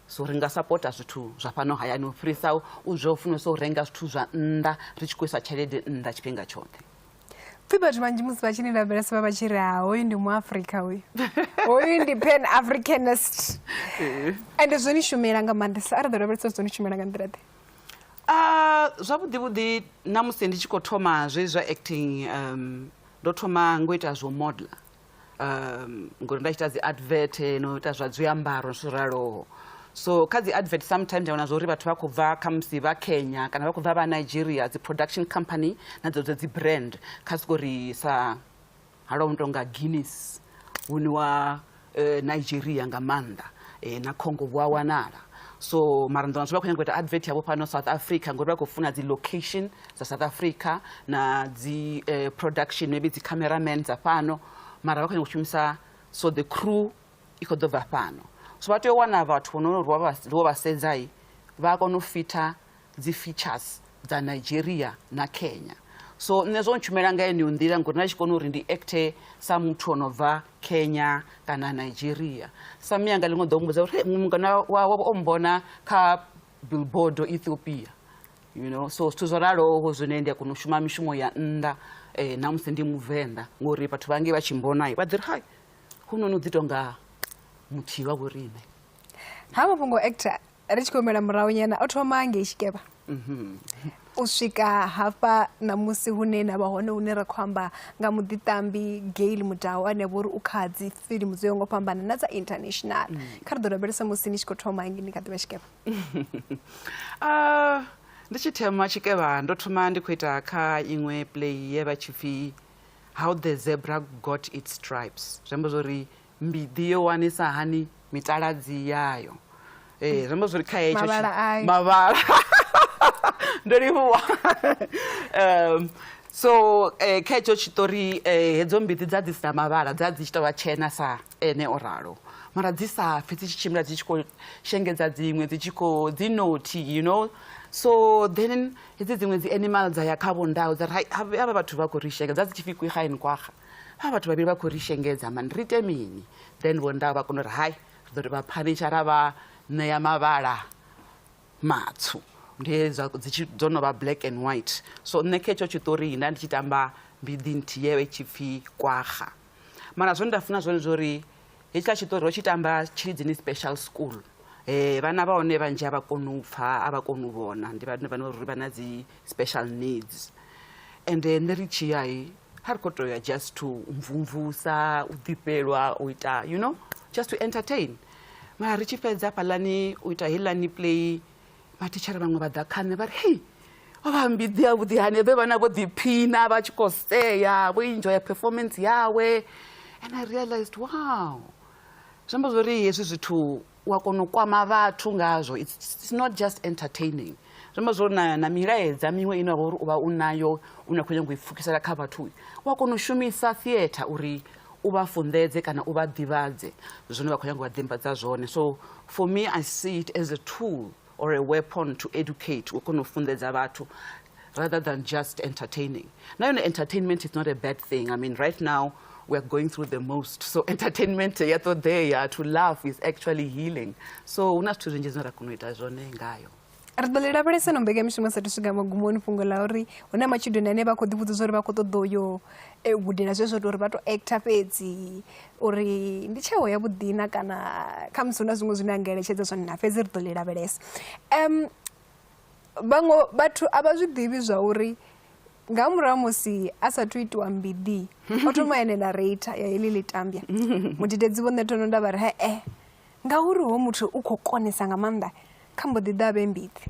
C: so ri nga sapota zwithu zwa fhano hayani u fhirisa u zwo funesa u renga zwithu zwa nnḓa ri tshi khou isa tshelede nnḓa tshifhinga tshoṱhe.
B: Pfhi vhathu vhanzhi musi vha tshi ni lavhelesa vha vha tshi ri ha hoyu ndi muafrika, hoyu hoyu ndi pan africanist, ende zwo ni shumela nga maanḓesa. A ri ḓo lavhelesa zwo ni shumela nga nḓila ḓe?
C: Zwavhuḓi vhuḓi na musi ndi tshi khou thoma zwe zwa acting, ndo thoma ngo ita zwo model, ngori nda tshi ita dzi advert no ita zwa zwiambaro zwithu zwo raloho. So kha dzi advert sometimes nda wana zwa uri vhathu vha khou bva khamusi vha Kenya kana vha khou bva vha Nigeria, dzi production company na dzedzo dzi brand kha siko ri sa halwa u tonga Guinness hune wa Nigeria nga maanḓa, na Congo vhu a wanala. So mara ndo vha khou nyanga u ita advert yavho fhano South Africa ngori vha khou funa dzi location dza South Africa na dzi production, maybe dzi cameraman dza fhano, mara vha khou nyanga u shumisa, so the crew i khou ḓo bva fhano, so vha tea u wana vhathu vho no ri vha sedzai vha kona u fitha dzi features dza Nigeria na Kenya. So nṋe zwo ntshumela nga yeneyo nḓila ngori nda tshi kona uri ndi acte sa muthu o no bva Kenya kana Nigeria. Sa miyanga ḽiṅwe ḓo mmbudza uri hey, mungana wawe o mbona kha billboard Ethiopia, you know. So zwithu zwo raloho zwine ndi a kona u shuma mishumo ya nnḓa na musi ndi Muvenḓa, ngori vhathu vhangi vha tshi mbona vha ḓi ri hai hunoni u ḓi tonga muthihi wa vho riṋe.
B: Ha mafhungo actor ri tshi khou humela murahu nyana, o thoma ngei Tshikevha u swika hafha ṋamusi hune na vha hone, hune ra khou amba nga muḓiṱambi Gail Mudau ane vha uri u kha dzi filimu dzo yaho nga u fhambana na dza international. Kha ri ḓo lavhelesa musi ni tshi khou thoma ngei ni kha ḓivha Tshikevha.
C: Ndi tshi thoma Tshikevha ndo thoma ndi khou ita kha iṅwe play ye vha tshi pfi How the Zebra Got Its Stripes, zwi amba zwori mbiḓi yo wanisa hani mitaladzi yayo. Zwi amba zwori kha hetsho
B: Mavhala ayo.
C: Mavhala. Ndo livhuwa. So kha hetsho tshiṱori hedzo mbiḓi dza dzi sina mavhala, dza dzi tshi tou vha tshena sa ene o ralo, mara dzi sa pfi, dzi tshi tshimbila dzi tshi khou shengedza dziṅwe, dzi tshi khou dzi naughty, you know. So then hedzi dziṅwe dzi animal dza ya kha vho ndau dza ri hai, havha vhathu vha khou ri shengedza, dza dzi tshi pfi kwigaini kwaga, havha vhathu vhavhili vha khou ri shengedza mani, ri ite mini? Then vho ndau vha kona uri hai, ri ḓo ri vha phanisha ra vha ṋea mavhala matswu, ndi hezwa dzi tshi dzo no vha black and white. So nṋe kha hetsho tshiṱori nda ndi tshi tamba mbiḓi nthihi ye vha i tshi pfi kwaga. Mara zwone nda funa zwone zwori hetshiḽa tshiṱori ro tshi tamba Tshilidzini Special School, vhana vha hone vhanzhi a vha koni u pfha, a vha koni u vhona, ndi vhane vha uri vha na dzi special needs. And nṋe ri tshi ya ha ri khou tou ya just to mvumvusa, u ḓifhelwa, u ita, you know, just to entertain. Mara ri tshi fhedza hafhaḽani u ita heiḽani play, mathitshere vhaṅwe vha ḓa kha nṋe vha ri hei, o vha mbiḓi yavhuḓi hani, vhe vhana vho ḓiphina vha tshi khou sea, vho enjoya performance yawe. And I realized, wow, zwi amba zwori hezwi zwithu u a kona u kwama vhathu ngazwo. It's not just entertaining. Zwi amba zwori na milaedza miṅwe ine wa vha uri u vha u nayo, u na khou nyanga u i pfukisela kha vhathu, u a kona u shumisa theatre uri u vha funḓedze kana u vha ḓivhadze zwine vha khou nyanga u vha ḓivhadza zwone. So for me, I see it as a tool or a weapon to educate, u kona u funḓedza vhathu rather than just entertaining. Na yone entertainment is not a bad thing. I mean, right now we are going through the most. So entertainment ya ṱoḓea, to laugh is actually healing. So hu na zwithu zwinzhi zwine ra kona u ita zwone ngayo.
B: Ri ḓo ḽi lavhelesa no mbekamishumo sathu swika magumoni fhungo ḽa uri hu na matshudeni ane vha khou ḓivhudza zwa uri vha khou ṱoḓa uyo gudela zwezwo uri vha to actor fhedzi, uri ndi tsheo ya vhuḓi na kana khamusi hu na zwiṅwe zwine a nga eletshedza zwone na, fhedzi ri ḓo ḽi lavhelesa. Vhaṅwe vhathu a vha zwi ḓivhi zwa uri nga murahu musi a sathu itiwa mbiḓi o thoma ene narrator ya heḽi ḽitambya. Mudededzi vho nṋe thono nda vha ri he Ngauri ho muthu u khou konesa nga maanḓa kha mbo ḓi ḓa vhe mbiḓi.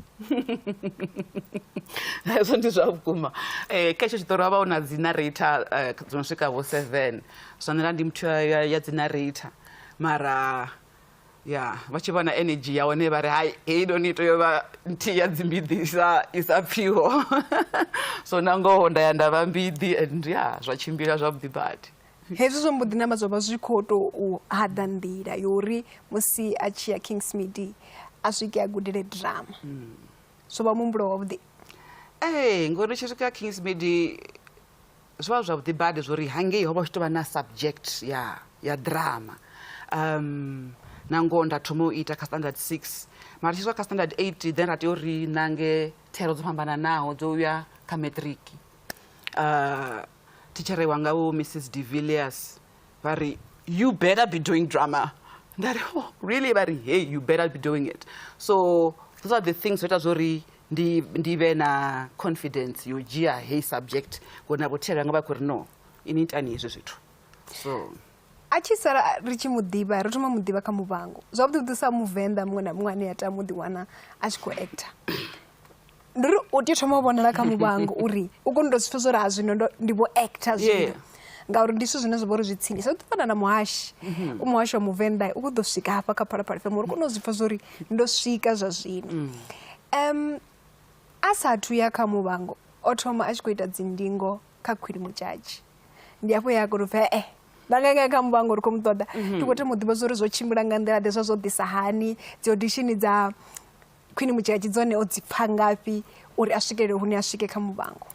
C: Hezwo ndi zwa vhukuma. Kha hetsho tshiṱori ho vha hu na dzi narrator dzo no swika vho 7. Zwa nṋe ndi muthu ya dzi narrator mara ya vha tshi vhona energy ya hone vha ri hai heinoni i tea u vha nthihi ya dzimbiḓi i sa pfhiho. So na ngoho nda ya nda vha mbiḓi and ya zwa tshimbila zwavhuḓi badi.
B: Hezwi zwo mbo ḓi namba zwa vha zwi khou tou haḓa nḓila yo uri musi a tshi ya Kingsmead a swike a gudele drama. Zwo vha muhumbulo wavhuḓi.
C: Ee, ngori tshi swika Kingsmead zwo vha zwavhuḓi badi zwo ri hangei ho vha hu tshi tou vha na subject ya drama. Na ngoho nda thoma u ita kha standard 6 mara tshi swika kha standard 8 then ra tea uri nange thero dzo fhambananaho dzo uya kha matric. Thitshere wanga vho Mrs De Villiers vha ri you better be doing drama. Nda ri oh, really? Vha ri hey, you better be doing it. So those are the things zwo ita zwo ri ndi vhe na confidence yo dzhia hey subject ngori na vho thitshere vhanga vha khou ri no ini itani hezwi zwithu. So
B: a tshi sala ri tshi mu ḓivha ri thoma mu ḓivha kha Muvhango zwavhuḓi vhuḓi sa muvenḓa muṅwe na muṅwe ane a tama u ḓiwana a tshi khou actor. Ndi uri u tea u thoma u vhonala kha Muvhango uri u kone u tou zwi pfha zwo ri ha zwino ndi vho actor zwino. Ngauri ndi zwithu zwine zwa vha uri zwi tsini. Sa u ḓi fana na muhashi, u muhashi wa muvenḓa u khou ḓo swika hafha kha Phalaphala FM uri kone u zwi pfha zwo uri ndo swika zwa zwino. A sathu ya kha Muvhango o thoma a tshi khou ita dzi ndingo kha Queen Modjadji. Ndi hafho ya kona u pfha vha nga kha Muvhango ri khou mu ṱoḓa. Ndi khou thoma u ḓivha zwa uri zwo tshimbila nga nḓila ḓe, zwa zwo ḓisa hani dzi audition dza Queen Modjadji dzone o dzi pfha ngafhi uri a swikelele hune a swike kha Muvhango?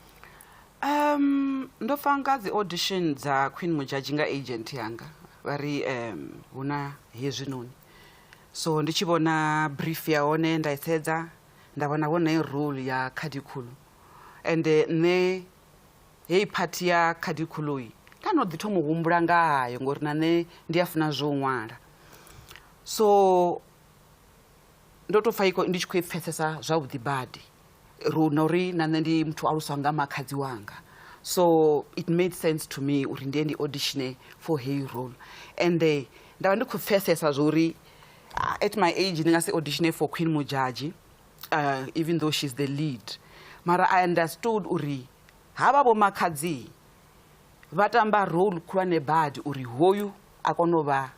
C: Ndo pfa nga dzi audition dza Queen Modjadji nga agent yanga vha ri hu na hezwinoni. So ndi tshi vhona brief ya hone nda i sedza nda vhona hone role ya Khadikhulu ende nṋe heyi part ya Khadikhulu nda no ḓi thoma u humbula nga hayo ngori na nṋe ndi a funa zwo ṅwala. So ndo to pfa ndi tshi khou i pfesesa zwavhuḓi badi na uri na nṋe ndi muthu aluswa nga makhadzi wanga. So it made sense to me uri ndi ye ndi auditione for heyi role and nda vha ndi khou pfesesa zwo uri at my age ndi nga si auditione for Queen Modjadji even though she's the lead. Mara I understood uri havha vho makhadzi vha tamba role khulwane badi uri hoyu a kone u vha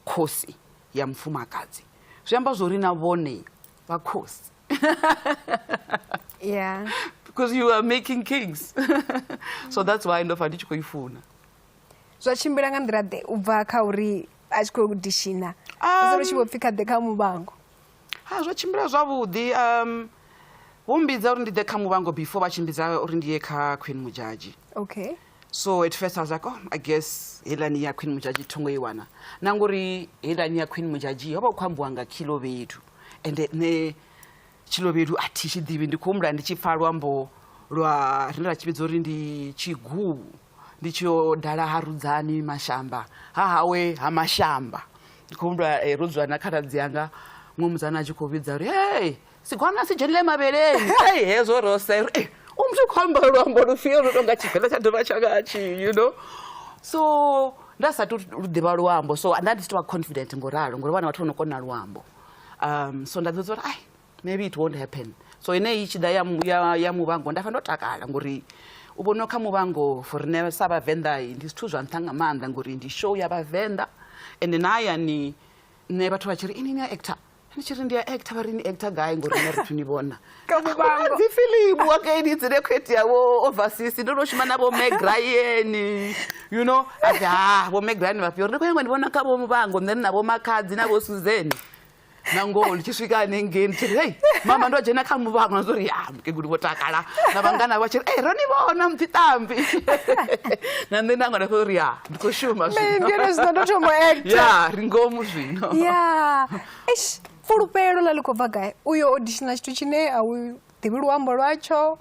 C: khosi ya mufumakadzi. Zwi amba zwo ri na vhone vha khosi.
B: Yeah.
C: Because you are making kings. So that's why ndo pfa ndi tshi khou i funa.
B: Zwa tshimbila nga nḓila ḓe u bva kha uri a tshi khou auditiona? Musi ri tshi vho pfi kha ḓe kha Muvhango.
C: Ha zwo tshimbila zwavhuḓi. Vho mmbidza uri ndi ḓe kha Muvhango before vha tshi mmbidza uri ndi ye kha Queen Modjadji.
B: Okay.
C: So at first I was like, oh, I guess heiḽani ya Queen Modjadji thongo i wana. Na ngori heiḽani ya Queen Modjadji ho vha hu khou ambiwa nga Khilovhedu. Ende nṋe Khilovhedu a thi tshi ḓivhi, ndi khou humbula ndi tshi pfa luambo lwa rine ra tshi vhidza uri ndi Tshiguu, ndi tshi yo dala ha Rudzani Mashamba, ha hawe ha Mashamba. Ndi khou humbula ro dzula na khaladzi yanga muṅwe mudzana a tshi khou vhidza uri hey, sigwana si dzhenele mavheleni. Hey, hezwo ro se u muthu khou amba luambo lufhio lu tonga Tshivenḓa tsha dovha tsha nga tshi, you know. So nda sa tu lu ḓivha luambo, so nda ndi si tou vha confident ngo ralo ngori vhana vhathu vho no kona luambo. So nda ḓivha uri ai maybe it won't happen. So ine i tshi ḓa ya Muvhango nda pfa ndo takala ngori u vhona kha Muvhango for riṋe sa Vhavenḓa ndi zwithu zwa nṱha nga maanḓa ngori ndi show ya Vhavenḓa. Ende na hayani nṋe vhathu vha tshi ri ini ni a actor, ndi tshi ri ndi a actor, vha ri ni actor gai ngori nṋe ri thu ni vhona
B: Kha Muvhango.
C: Dzi fiḽimu again dzine khou itea vho overseas, ndo no shuma na vho Meg Ryan, you know. A ri ha vho Meg Ryan vhafhio, ri khou nyanga ni vhona kha vho Muvhango nṋe na vho Makhadzi na vho Suzanne. Na ngoho ndi tshi swika hanengei ndi tshi ri hei mama ndo dzhena kha Muvhango, na uri ya mukegulu vho takala na vhangana vha tshi ri ro ni vhona mudziṱambi. Na nṋe nangwe nda pfa uri ya ndi khou shuma
B: zwino. Ndi uri zwino ndo thoma actor.
C: Ya ri ngomu zwino.
B: Ya eish fulufhelo ḽa ḽi khou bva gai? Uyo auditiona tshithu tshine a u ḓivhi luambo lwatsho,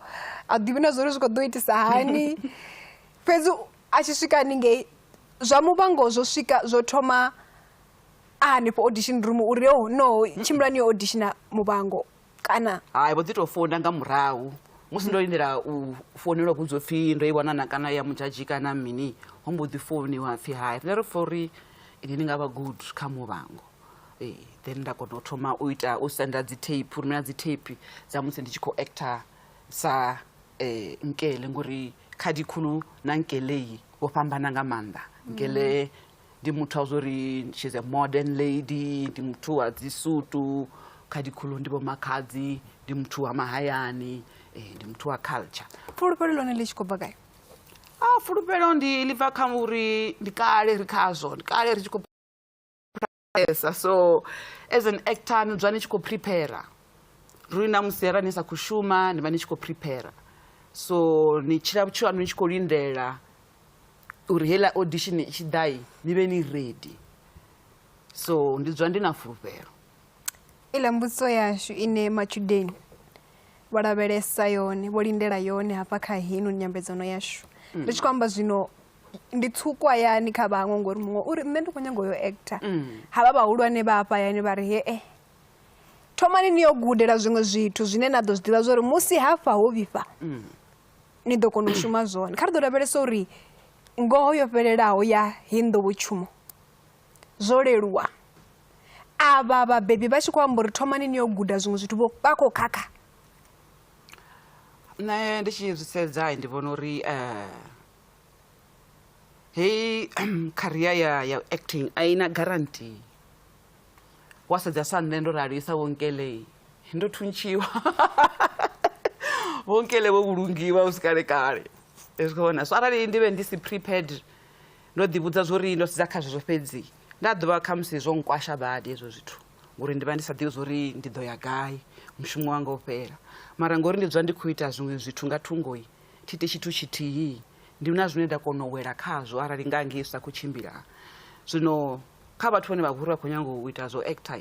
B: a ḓivhi na zwa uri zwi khou ḓo itisa hani. Fhedzi a tshi swika haningei zwa Muvhango zwo swika zwo thoma a hanefho audition room uri oh no tshimbilani yo auditiona Muvhango kana
C: hai vho ḓi tou founa nga murahu musi ndo lindela u founelwa vhudzwa pfhi ndo i wana na kana ya Modjadji kana mini, ho mbo ḓi founiwa pfhi hai riṋe ri pfha uri ini ni nga vha good kha Muvhango. Ee. Then nda kona u thoma u ita u senda dzi tape, u rumela dzi tape dza musi ndi tshi khou actor sa Nkele, ngori Khadi Khulu na Nkelei vho fhambana nga maanḓa. Nkele ndi muthu wa zwori she's a modern lady, ndi muthu wa dzi sutu. Khadi Khulu ndi vho makhadzi, ndi muthu wa mahayani, ndi muthu wa culture.
B: Fulufhelo ḽone ḽi tshi khou bva gai?
C: A fulufhelo ndi ḽi bva kha uri ndi kale ri khazwo, ndi kale ri tshi khou prepare. So as an actor ni dzula ni tshi khou prepare, ri na musi arali ni sa khou shuma ni vha ni tshi khou prepare, so ni tshila vhutshilo haṋu ni tshi khou lindela uri heiḽa audition i tshi ḓai ni vhe ni ready. So ndi dzula ndi na fulufhelo.
B: Iḽa mbudziso yashu ine matshudeni vho lavhelesa yone, vho lindela yone hafha kha hino nyambedzano yashu, ri tshi khou amba zwino ndi tswuku hayani kha vhaṅwe, ngori muṅwe uri nṋe ndi khou nyaga u yo actor, havha vhahulwane vha hafha hayani vha ri he thomani ni yo gudela zwiṅwe zwithu zwine na ḓo zwi ḓivha zwa uri musi hafha ho vhifha ni ḓo kona u shuma zwone. Kha ri ḓo lavhelesa uri ngoho yo fhelelaho ya heyi nḓowetshumo zwo leluwa. Avha vhabebi vha tshi khou amba uri thomani ni yo guda zwiṅwe zwithu vha khou khakha?
C: Nṋe ndi tshi zwi sedza ndi vhona uri heyi career ya acting a i na guarantee. Wa sedza sa nṋe ndo rali sa Vho Nkele, ndo thuntshiwa, Vho Nkele vho vhulungiwa hu si kale kale, zwi khou vhona. So arali ndi vhe ndi si prepared, ndo ḓi vhudza zwori ndo sedza kha zwezwo fhedzi, nda ḓovha khamusi zwo nkwasha badi hezwo zwithu, ngori ndi vha ndi sa ḓivhi zwori ndi ḓo ya gai mushumo wanga u fhela. Mara ngori ndi dzula ndi khou ita zwiṅwe zwithu nga thungoi, thi iti tshithu tshithihi, ndi na zwine nda kona u wela khazwo arali nga ngei zwi sa khou tshimbila. Zwino kha vhathu vhane vha vha uri vha khou nyanga u ita zwo actor,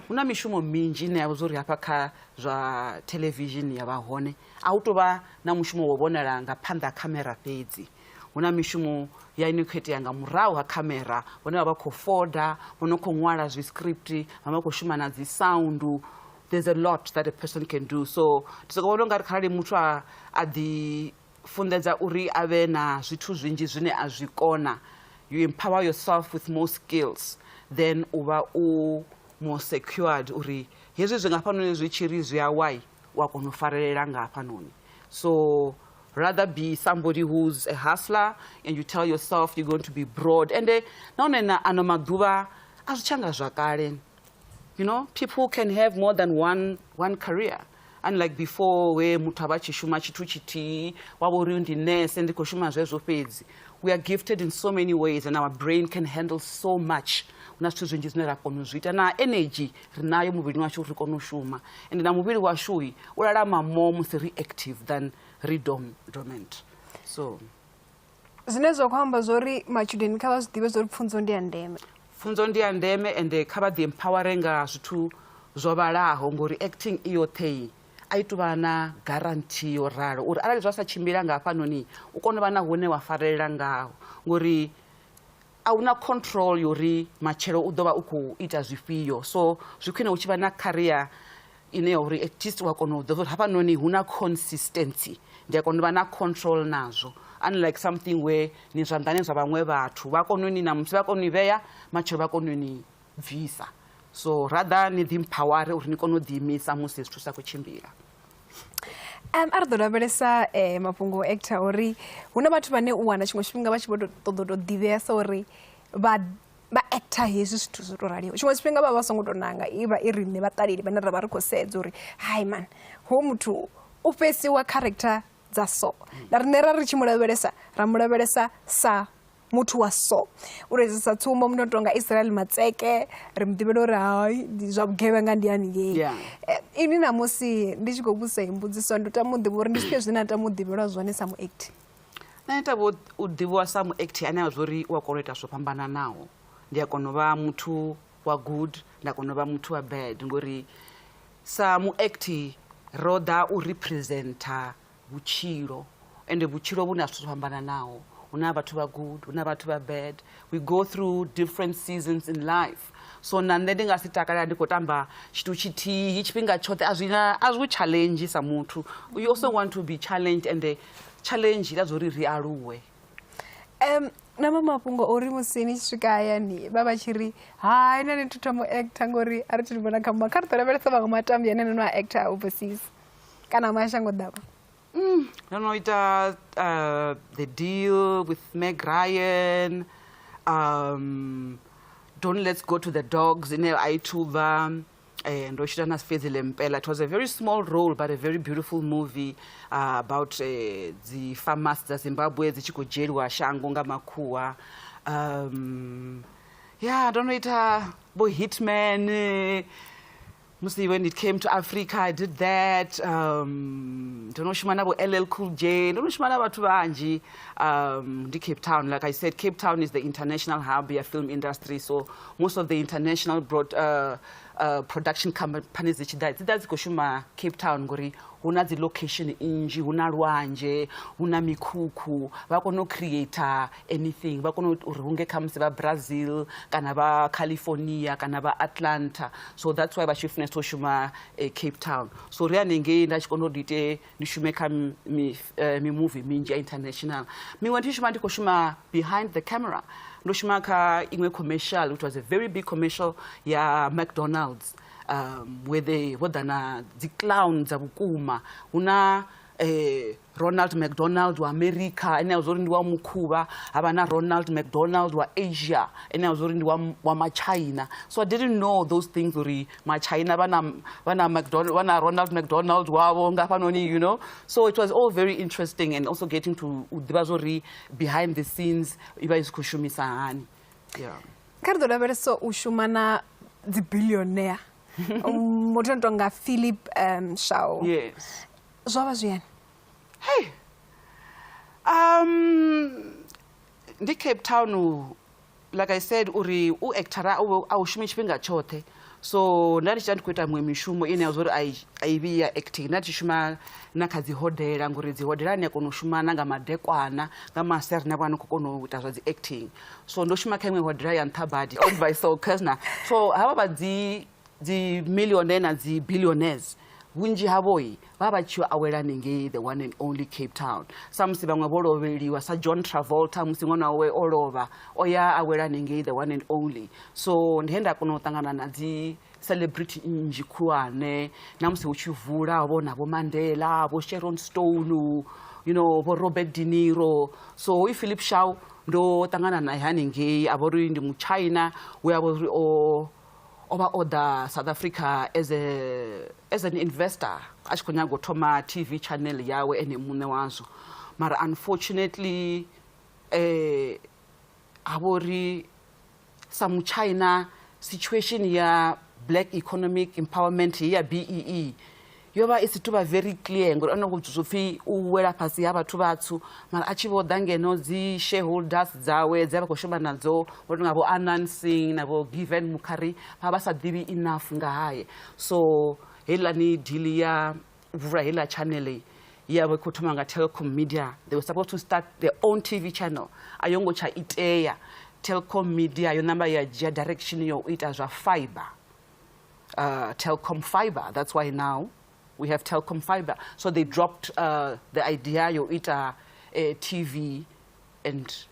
C: hu na mishumo minzhi ine ya vha uri hafha kha zwa television ya vha hone, a hu tovha na mushumo wo vhonala nga phanḓa ha khamera fhedzi. Hu na mishumo ya ine khou itea nga murahu ha khamera, vhane vha vha khou foda, vho no khou ṅwala zwi script, vha vha khou shuma na dzi sound. There's a lot that a person can do. So ndi soko vhona ungari kharali muthu a ḓi funḓedza uri a vhe na zwithu zwinzhi zwine a zwi kona, you empower yourself with more skills, then u vha u more secured uri hezwi zwi nga hafhanoni zwi tshi ri zwi a wai, u a kona u farelela nga hafhanoni. So rather be somebody who's a hustler and you tell yourself you're going to be broad. And nahone na ano maḓuvha a zwi tshanga zwa kale, people can have more than one career, unlike before where muthu a vha tshi shuma tshithu tshithihi, wa vha uri ndi nurse, ndi khou shuma zwezwo fhedzi. We are gifted in so many ways and our brain can handle so much. Hu na zwithu zwinzhi zwine ra kona u zwi ita, na energy ri nayo muvhilini washu uri ri kone u shuma, and na muvhili washu u lalama more musi ri active than ri dormant. So
B: Zwine zwa khou amba zwori matshudeni kha vha zwi ḓivhe zwori pfunzo ndi ya ndeme.
C: Pfunzo ndi ya ndeme, ende kha vha ḓi empowere nga zwithu zwo vhalaho, ngori acting i yoṱhe a i tuvha na guarantee yo ralo uri arali zwa sa tshimbila nga hafhanoni u kone u vha na hune wa farelela ngaho, ngori a huna control yori matshelo u ḓo vha u khou ita zwifhio. So zwi khwine u tshi vha na career ine ya uri at least wa kona u ḓivha uri hafhanoni hu na consistency, ndi a kona u vha na control nazwo, unlike something where ni zwanḓani zwa vhaṅwe vhathu, vha kona u ni namusi vha kona u ni vhea, matshelo vha kona u ni bvisa. So rather ni ḓi empowere uri ni kone u ḓiimisa musi zwithu sa khou tshimbila.
B: A ri ḓo lavhelesa mafhungo actor uri hu na vhathu vhane u wana tshiṅwe tshifhinga vha tshi vho ṱoḓa u tou ḓivhea sa uri vha actor hezwi zwithu zwo tou raliho. Tshiṅwe tshifhinga vha vha songo tou nanga, i vha i riṋe vhaṱaleli vhane ra vha ri khou sedza uri hai man, ho muthu u fhesiwa character dza so, na riṋe ra ri tshi mu lavhelesa ra mu lavhelesa sa muthu wa so. U tou sa tsumbo muthu tonga Israel Matseke, ri mu ḓivhela uri hai ndi zwa vhugevhenga ndi haningei. Inwi namusi ndi tshi khou vhudzisa iyi mbudziso ndi tama u ḓivha uri ndi zwifhio zwine na tama u ḓivhelwa zwone sa muacti?
C: Nṋe ndi tama u ḓivhiwa sa muacti ane a vha uri u a kona u ita zwo fhambananaho. Ndi a kona u vha muthu wa good, nda kona u vha muthu wa bad, ngori sa muacti ro ḓa u representer vhutshilo, ende vhutshilo vhu na zwithu zwo fhambananaho. Hu na vhathu vha good, hu na vhathu vha bad. We go through different seasons in life. So na nṋe ndi nga si takalela ndi khou tamba tshithu tshithihi tshifhinga tshoṱhe, a zwi na, a zwi challenge sa muthu. You also want to be challenged, and the challenge ita zwo ri ri aluwe.
B: Na ma mafhungo ori musi ni tshi swika hayani vha vha tshi ri hai na ni thu thoma u actor ngori a ri thi vhona kha kha ri ḓo lavhelesa vhaṅwe matambi ane no no a actor overseas kana mashango ḓavha.
C: Ndo no ita The Deal with Meg Ryan, Don't Let's Go to the Dogs ine a i thu bva, ndo shooter na Fezile Mpela. It was a very small role but a very beautiful movie about dzi farmers dza Zimbabwe dzi tshi khou dzhieliwa shango nga makhuwa. Yeah, ndo no ita vho Hitman. Musi when it came to Africa, I did that. Ndo no shuma na vho LL Cool J, ndo no shuma na vhathu vhanzhi. Ndi Cape Town. Like I said, Cape Town is the international hub ya film industry, so most of the international broad, production companies dzi tshi ḓa dzi ḓa dzi khou shuma Cape Town ngori hu na dzi location nnzhi, hu na lwanzhe, hu na mikhukhu, vha kona u creator anything, vha kona uri hu nge khamusi vha Brazil kana vha California kana vha Atlanta. So that's why vha tshi funesa u shuma Cape Town. So ri hanengei nda tshi kona uri ndi ite ndi shume kha mimuvi minzhi ya international. Miṅwe ndi shuma ndi khou shuma behind the camera. Ndo shuma kha iṅwe commercial, which was a very big commercial ya McDonald's, where they vho ḓa na dzi clown dza vhukuma. Hu na Ronald McDonald wa America ene a zwa uri ndi wa mukhuvha, havha na Ronald McDonald wa Asia ene a zwa uri ndi wa Machina. So I didn't know those things uri Machina vha na McDonald, vha na Ronald McDonald wavho nga hafhanoni, you know. So it was all very interesting, and also getting to u ḓivha zwa uri behind the scenes i vha i si khou shumisa hani. Yeah.
B: Kha ri ḓo lavhelesa u shuma na dzi billionaire, muthu ano tonga Philip Shao.
C: Yes.
B: Zwo vha zwi yani?
C: Hey. Ndi Cape Town, like I said, uri u actora a u shumi tshifhinga tshoṱhe. So nda ndi tshi ndi khou ita miṅwe mishumo ine ya zwa uri a i vhi ya acting. Nda tshi shuma na kha dzi hodela ngori dzi hodela ni a kona u shuma na nga madekwana, nga masiari na vha ni khou kona u ita zwa dzi acting. So ndo shuma kha iṅwe hodela ya nṱha badi, owned by Saul Kersner. So havha vha dzi millionaire na dzi billionaires, vhunzhi havhoi vha vha tshi yo awela hanengei the one and only Cape Town. Sa musi vhaṅwe vho lovheliwa sa John Travolta, musi ṅwana wawe o lovha o ya awela hanengei the one and only. So ndi he nda kona u ṱangana na dzi celebrity nnzhi khulwane, na musi hu tshi vula vho na vho Mandela, vho Sharon Stone, vho Robert De Niro. So hoyu Philip Shaw ndo ṱangana naye hanengei, a vha uri ndi muchina we a vha uri o vha o ḓa South Africa as an investor, a tshi khou nyaga u thoma TV channel yawe ene muṋe wazwo. Mara unfortunately ha vha uri sa muchina situation ya black economic empowerment ya BEE yo vha i si tou vha very clear, ngori ono zwo pfhi u wela fhasi ha vhathu vhatsu. Mara a tshi vho ḓa ngeno, dzi shareholders dzawe dzi a vha khou shuma nadzo, vho tonga vho Anand Singh na vho Given Mukhari, vha vha sa ḓivhi enough nga haye. So heiḽani deal ya u vula heiḽa channel ya vha khou thoma nga Telkom Media, they were supposed to start their own TV channel, a yo ngo tsha itea. Telkom Media yo namba ya dzhia direction yo u ita zwa fiber, Telkom Fiber. That's why now we have Telkom Fiber. So they dropped the idea yo ita TV and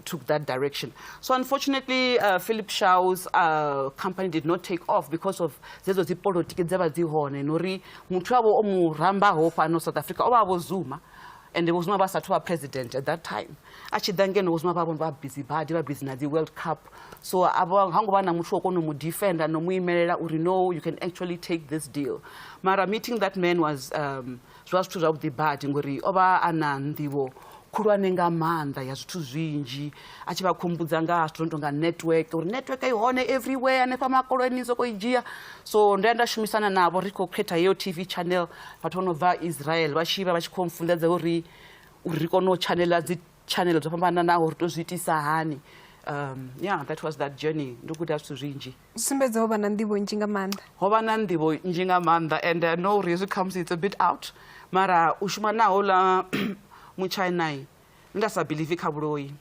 C: took that direction. So unfortunately, Philip Shaw's company did not take off because of dzedzo dzi politiki dze vha dzi hone, nori muthu wavho o mu rambaho fhano South Africa o vha vho Zuma, and vho Zuma vha sathu vha president at that time. A tshi ḓa ngeno, vho Zuma vha vho vha busy badi, vha busy na dzi World Cup, so a vha ha ngo vha na muthu wo kona u mu defender no mu imelela uri no, you can actually take this deal. Mara meeting that man was zwa zwithu zwavhuḓi badi, ngori o vha a na nḓivho khulwane nga maanḓa ya zwithu zwinzhi, a tshi vha khumbudza nga ha zwithu zwo no tonga network, uri network i hone everywhere hanefha makolweni, soko i dzhia. So ndo ya nda shumisana navho ri khou khetha heyo TV channel, vhathu vho no bva Israel vha tshi vha vha tshi khou mfunḓedza uri ri kone u channela dzi channel dzo fhambananaho, ri to zwi itisa hani. Yeah, that was that journey. Ndo guda zwithu zwinzhi.
B: Zwi sumbedza ho vha na nḓivho nnzhi nga maanḓa.
C: Ho vha na nḓivho nnzhi nga maanḓa, and I know uri hezwi khamusi it's a bit out, mara u shuma naho ḽa muchina nda sa believe kha vhuloi,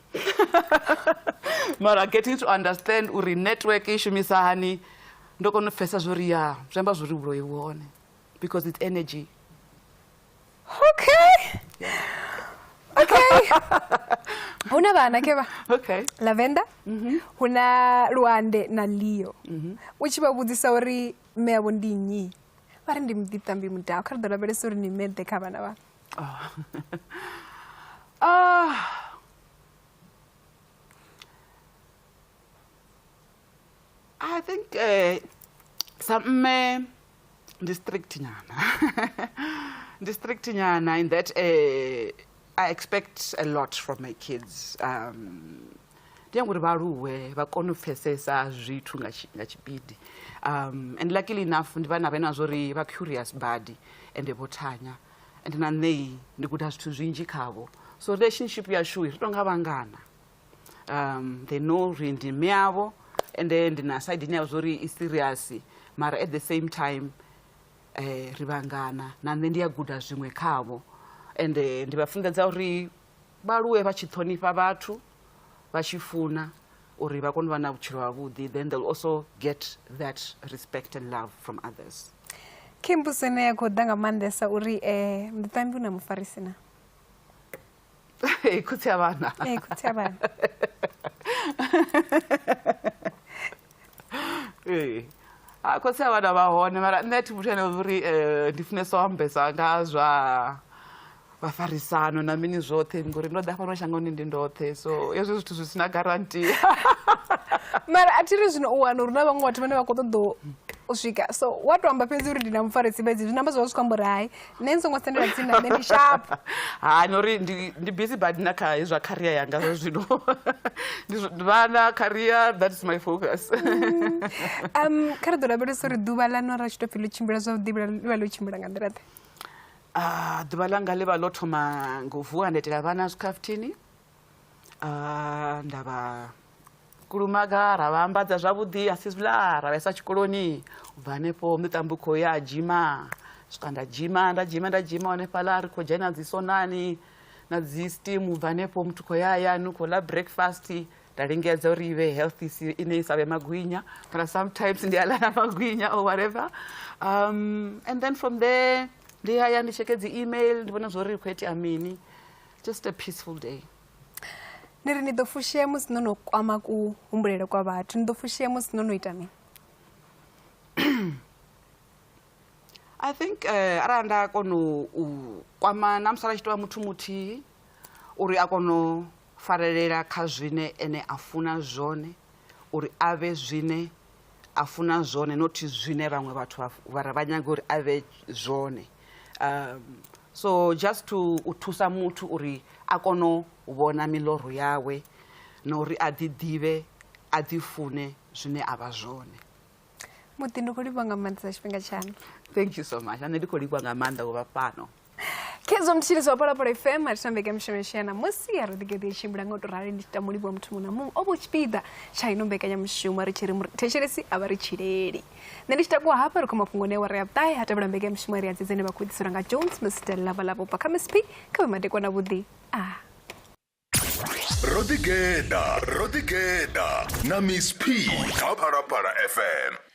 C: mara getting to understand uri network i shumisa hani, ndo kona u pfesa zwori ya zwi amba zwori vhuloi vhu hone because it's energy.
B: Okay. Okay, hu na vhana kevha.
C: Okay.
B: Lavenda, hu na Luande na Leo. U tshi vha vhudzisa uri mme avho ndi nnyi, vha ri ndi Muḓiṱambi Mudau. Kha ri ḓo lavhelesa uri ni mme ḓe kha vhana vha.
C: Ah. I think sa mme ndi strict nyana, ndi strict nyana in that I expect a lot from my kids. Ndi nyanga uri vha aluwe vha kone u pfesesa zwithu nga tshipidi, and luckily enough ndi vhana vhane zwo ri vha curious badi and vho thanya, and na nṋe ndi guda zwithu zwinzhi khavho, so relationship yashu ri tonga vhangana. They know uri ndi mme avho, and ndi na side ine ya zwa uri i serious, mara at the same time ri vhangana, na nṋe ndi a guda zwiṅwe khavho, and ndi vha funḓedza uri vha aluwe vha tshi ṱhonifha vhathu, vha tshi funa uri vha kone u vha na vhutshilo havhuḓi, then they'll also get that respect and love from others.
B: Khe mbudziso ine ya khou ḓa nga maanḓesa uri Muḓiṱambi u na mufarisi na?
C: Khotsi a vhana.
B: Ee, khotsi a vhana.
C: Ee, a khotsi a vhana vha hone, mara nṋe a thi muthu ane uri ndi funesa u ambesa nga zwa vhafarisano na mini zwoṱhe, ngori ndo ḓa fhano shangoni ndi ndoṱhe, so hezwo zwithu zwi sina guarantee.
B: Mara a thi ri zwino u wana uri na vhaṅwe vhathu vhane vha khou ṱoḓa u swika, so wa to amba fhedzi uri ndi na mufarisi fhedzi, zwi namba zwa zwi khou amba uri hai, nṋe ni songo sendela tsini na nṋe, ndi sharp.
C: Ha, nori ndi busy badi na kha zwa career yanga zwa zwino. Ndi vhana, career, that is my focus.
B: Kha ri ḓo lavhelesa uri ḓuvha ḽano ra tshi tou pfhi ḽo tshimbila zwavhuḓi, ḽi vha ḽo tshimbila nga nḓila ḓe?
C: Ah, ḓuvha ḽanga ḽi vha ḽo thoma ngo vuwa nda itela vhana zwikhafuthini, ah, nda vha kulumaga, ra vha ambadza zwavhuḓi, a si zwiḽa ra vha isa tshikoloni. U bva hanefho miṱambo khou ya dzhima, swika nda dzhima, nda dzhima, nda dzhima hanefhaḽa, ri khou dzhena dzi sonani na dzi steam. U bva hanefho muthu khou ya hayani, u khou ḽa breakfast, nda lingedza uri i vhe healthy, si ine i sa vhe magwinya, mara sometimes ndi a ḽa na magwinya or whatever, and then from there ndi haya ndi tsheke dzi email, ndi vhona zwa uri ri khou itea mini. Just a peaceful day.
B: Ni ri ni ḓo fushea musi no no kwama kuhumbulele kwa vhathu, ni ḓo fushea musi no no ita mini?
C: I think arali nda kona u kwama na musi a tshi tovha muthu muthihi uri a kone u farelela kha zwine ene a funa zwone, uri a vhe zwine a funa zwone, not zwine vhaṅwe vhathu vha vha nyaga uri a vhe zwone, so just to u thusa muthu uri a kone u vhona miloro yawe na uri a ḓi ḓivhe, a ḓi fune zwine a vha zwone.
B: Muḓi, ndi khou livhuwa nga maanḓesa tshifhinga tshaṋu.
C: Thank you so much, nṋe ndi khou livhuwa nga maanḓa u vha fhano.
B: Khezwo mutshilisi wa Phalaphala FM, a thi na mbekanyamushumo yashu ya ṋamusi ya ri ḓigeḓe i tshimbila nga u to rali. Ndi tshi tama u livhuwa muthu muṅwe na muṅwe o vha u tshipiḓa tsha ino mbekanyamushumo, ri tshi ri thetshelesi a vha ri tshileli. Nṋe ndi tshi takuwa hafha, ri khou mafhungo ne wa ri ya ṱahe ha tevhela mbekanyamushumo ri ya dzedzene vha khou ḓiselwa nga Jones Mr Lava Lava ubva kha Miss P. Kha vhe madekwana vhuḓi a.
A: Ro ḓigeḓa, ro ḓigeḓa na Miss P kha Phalaphala FM.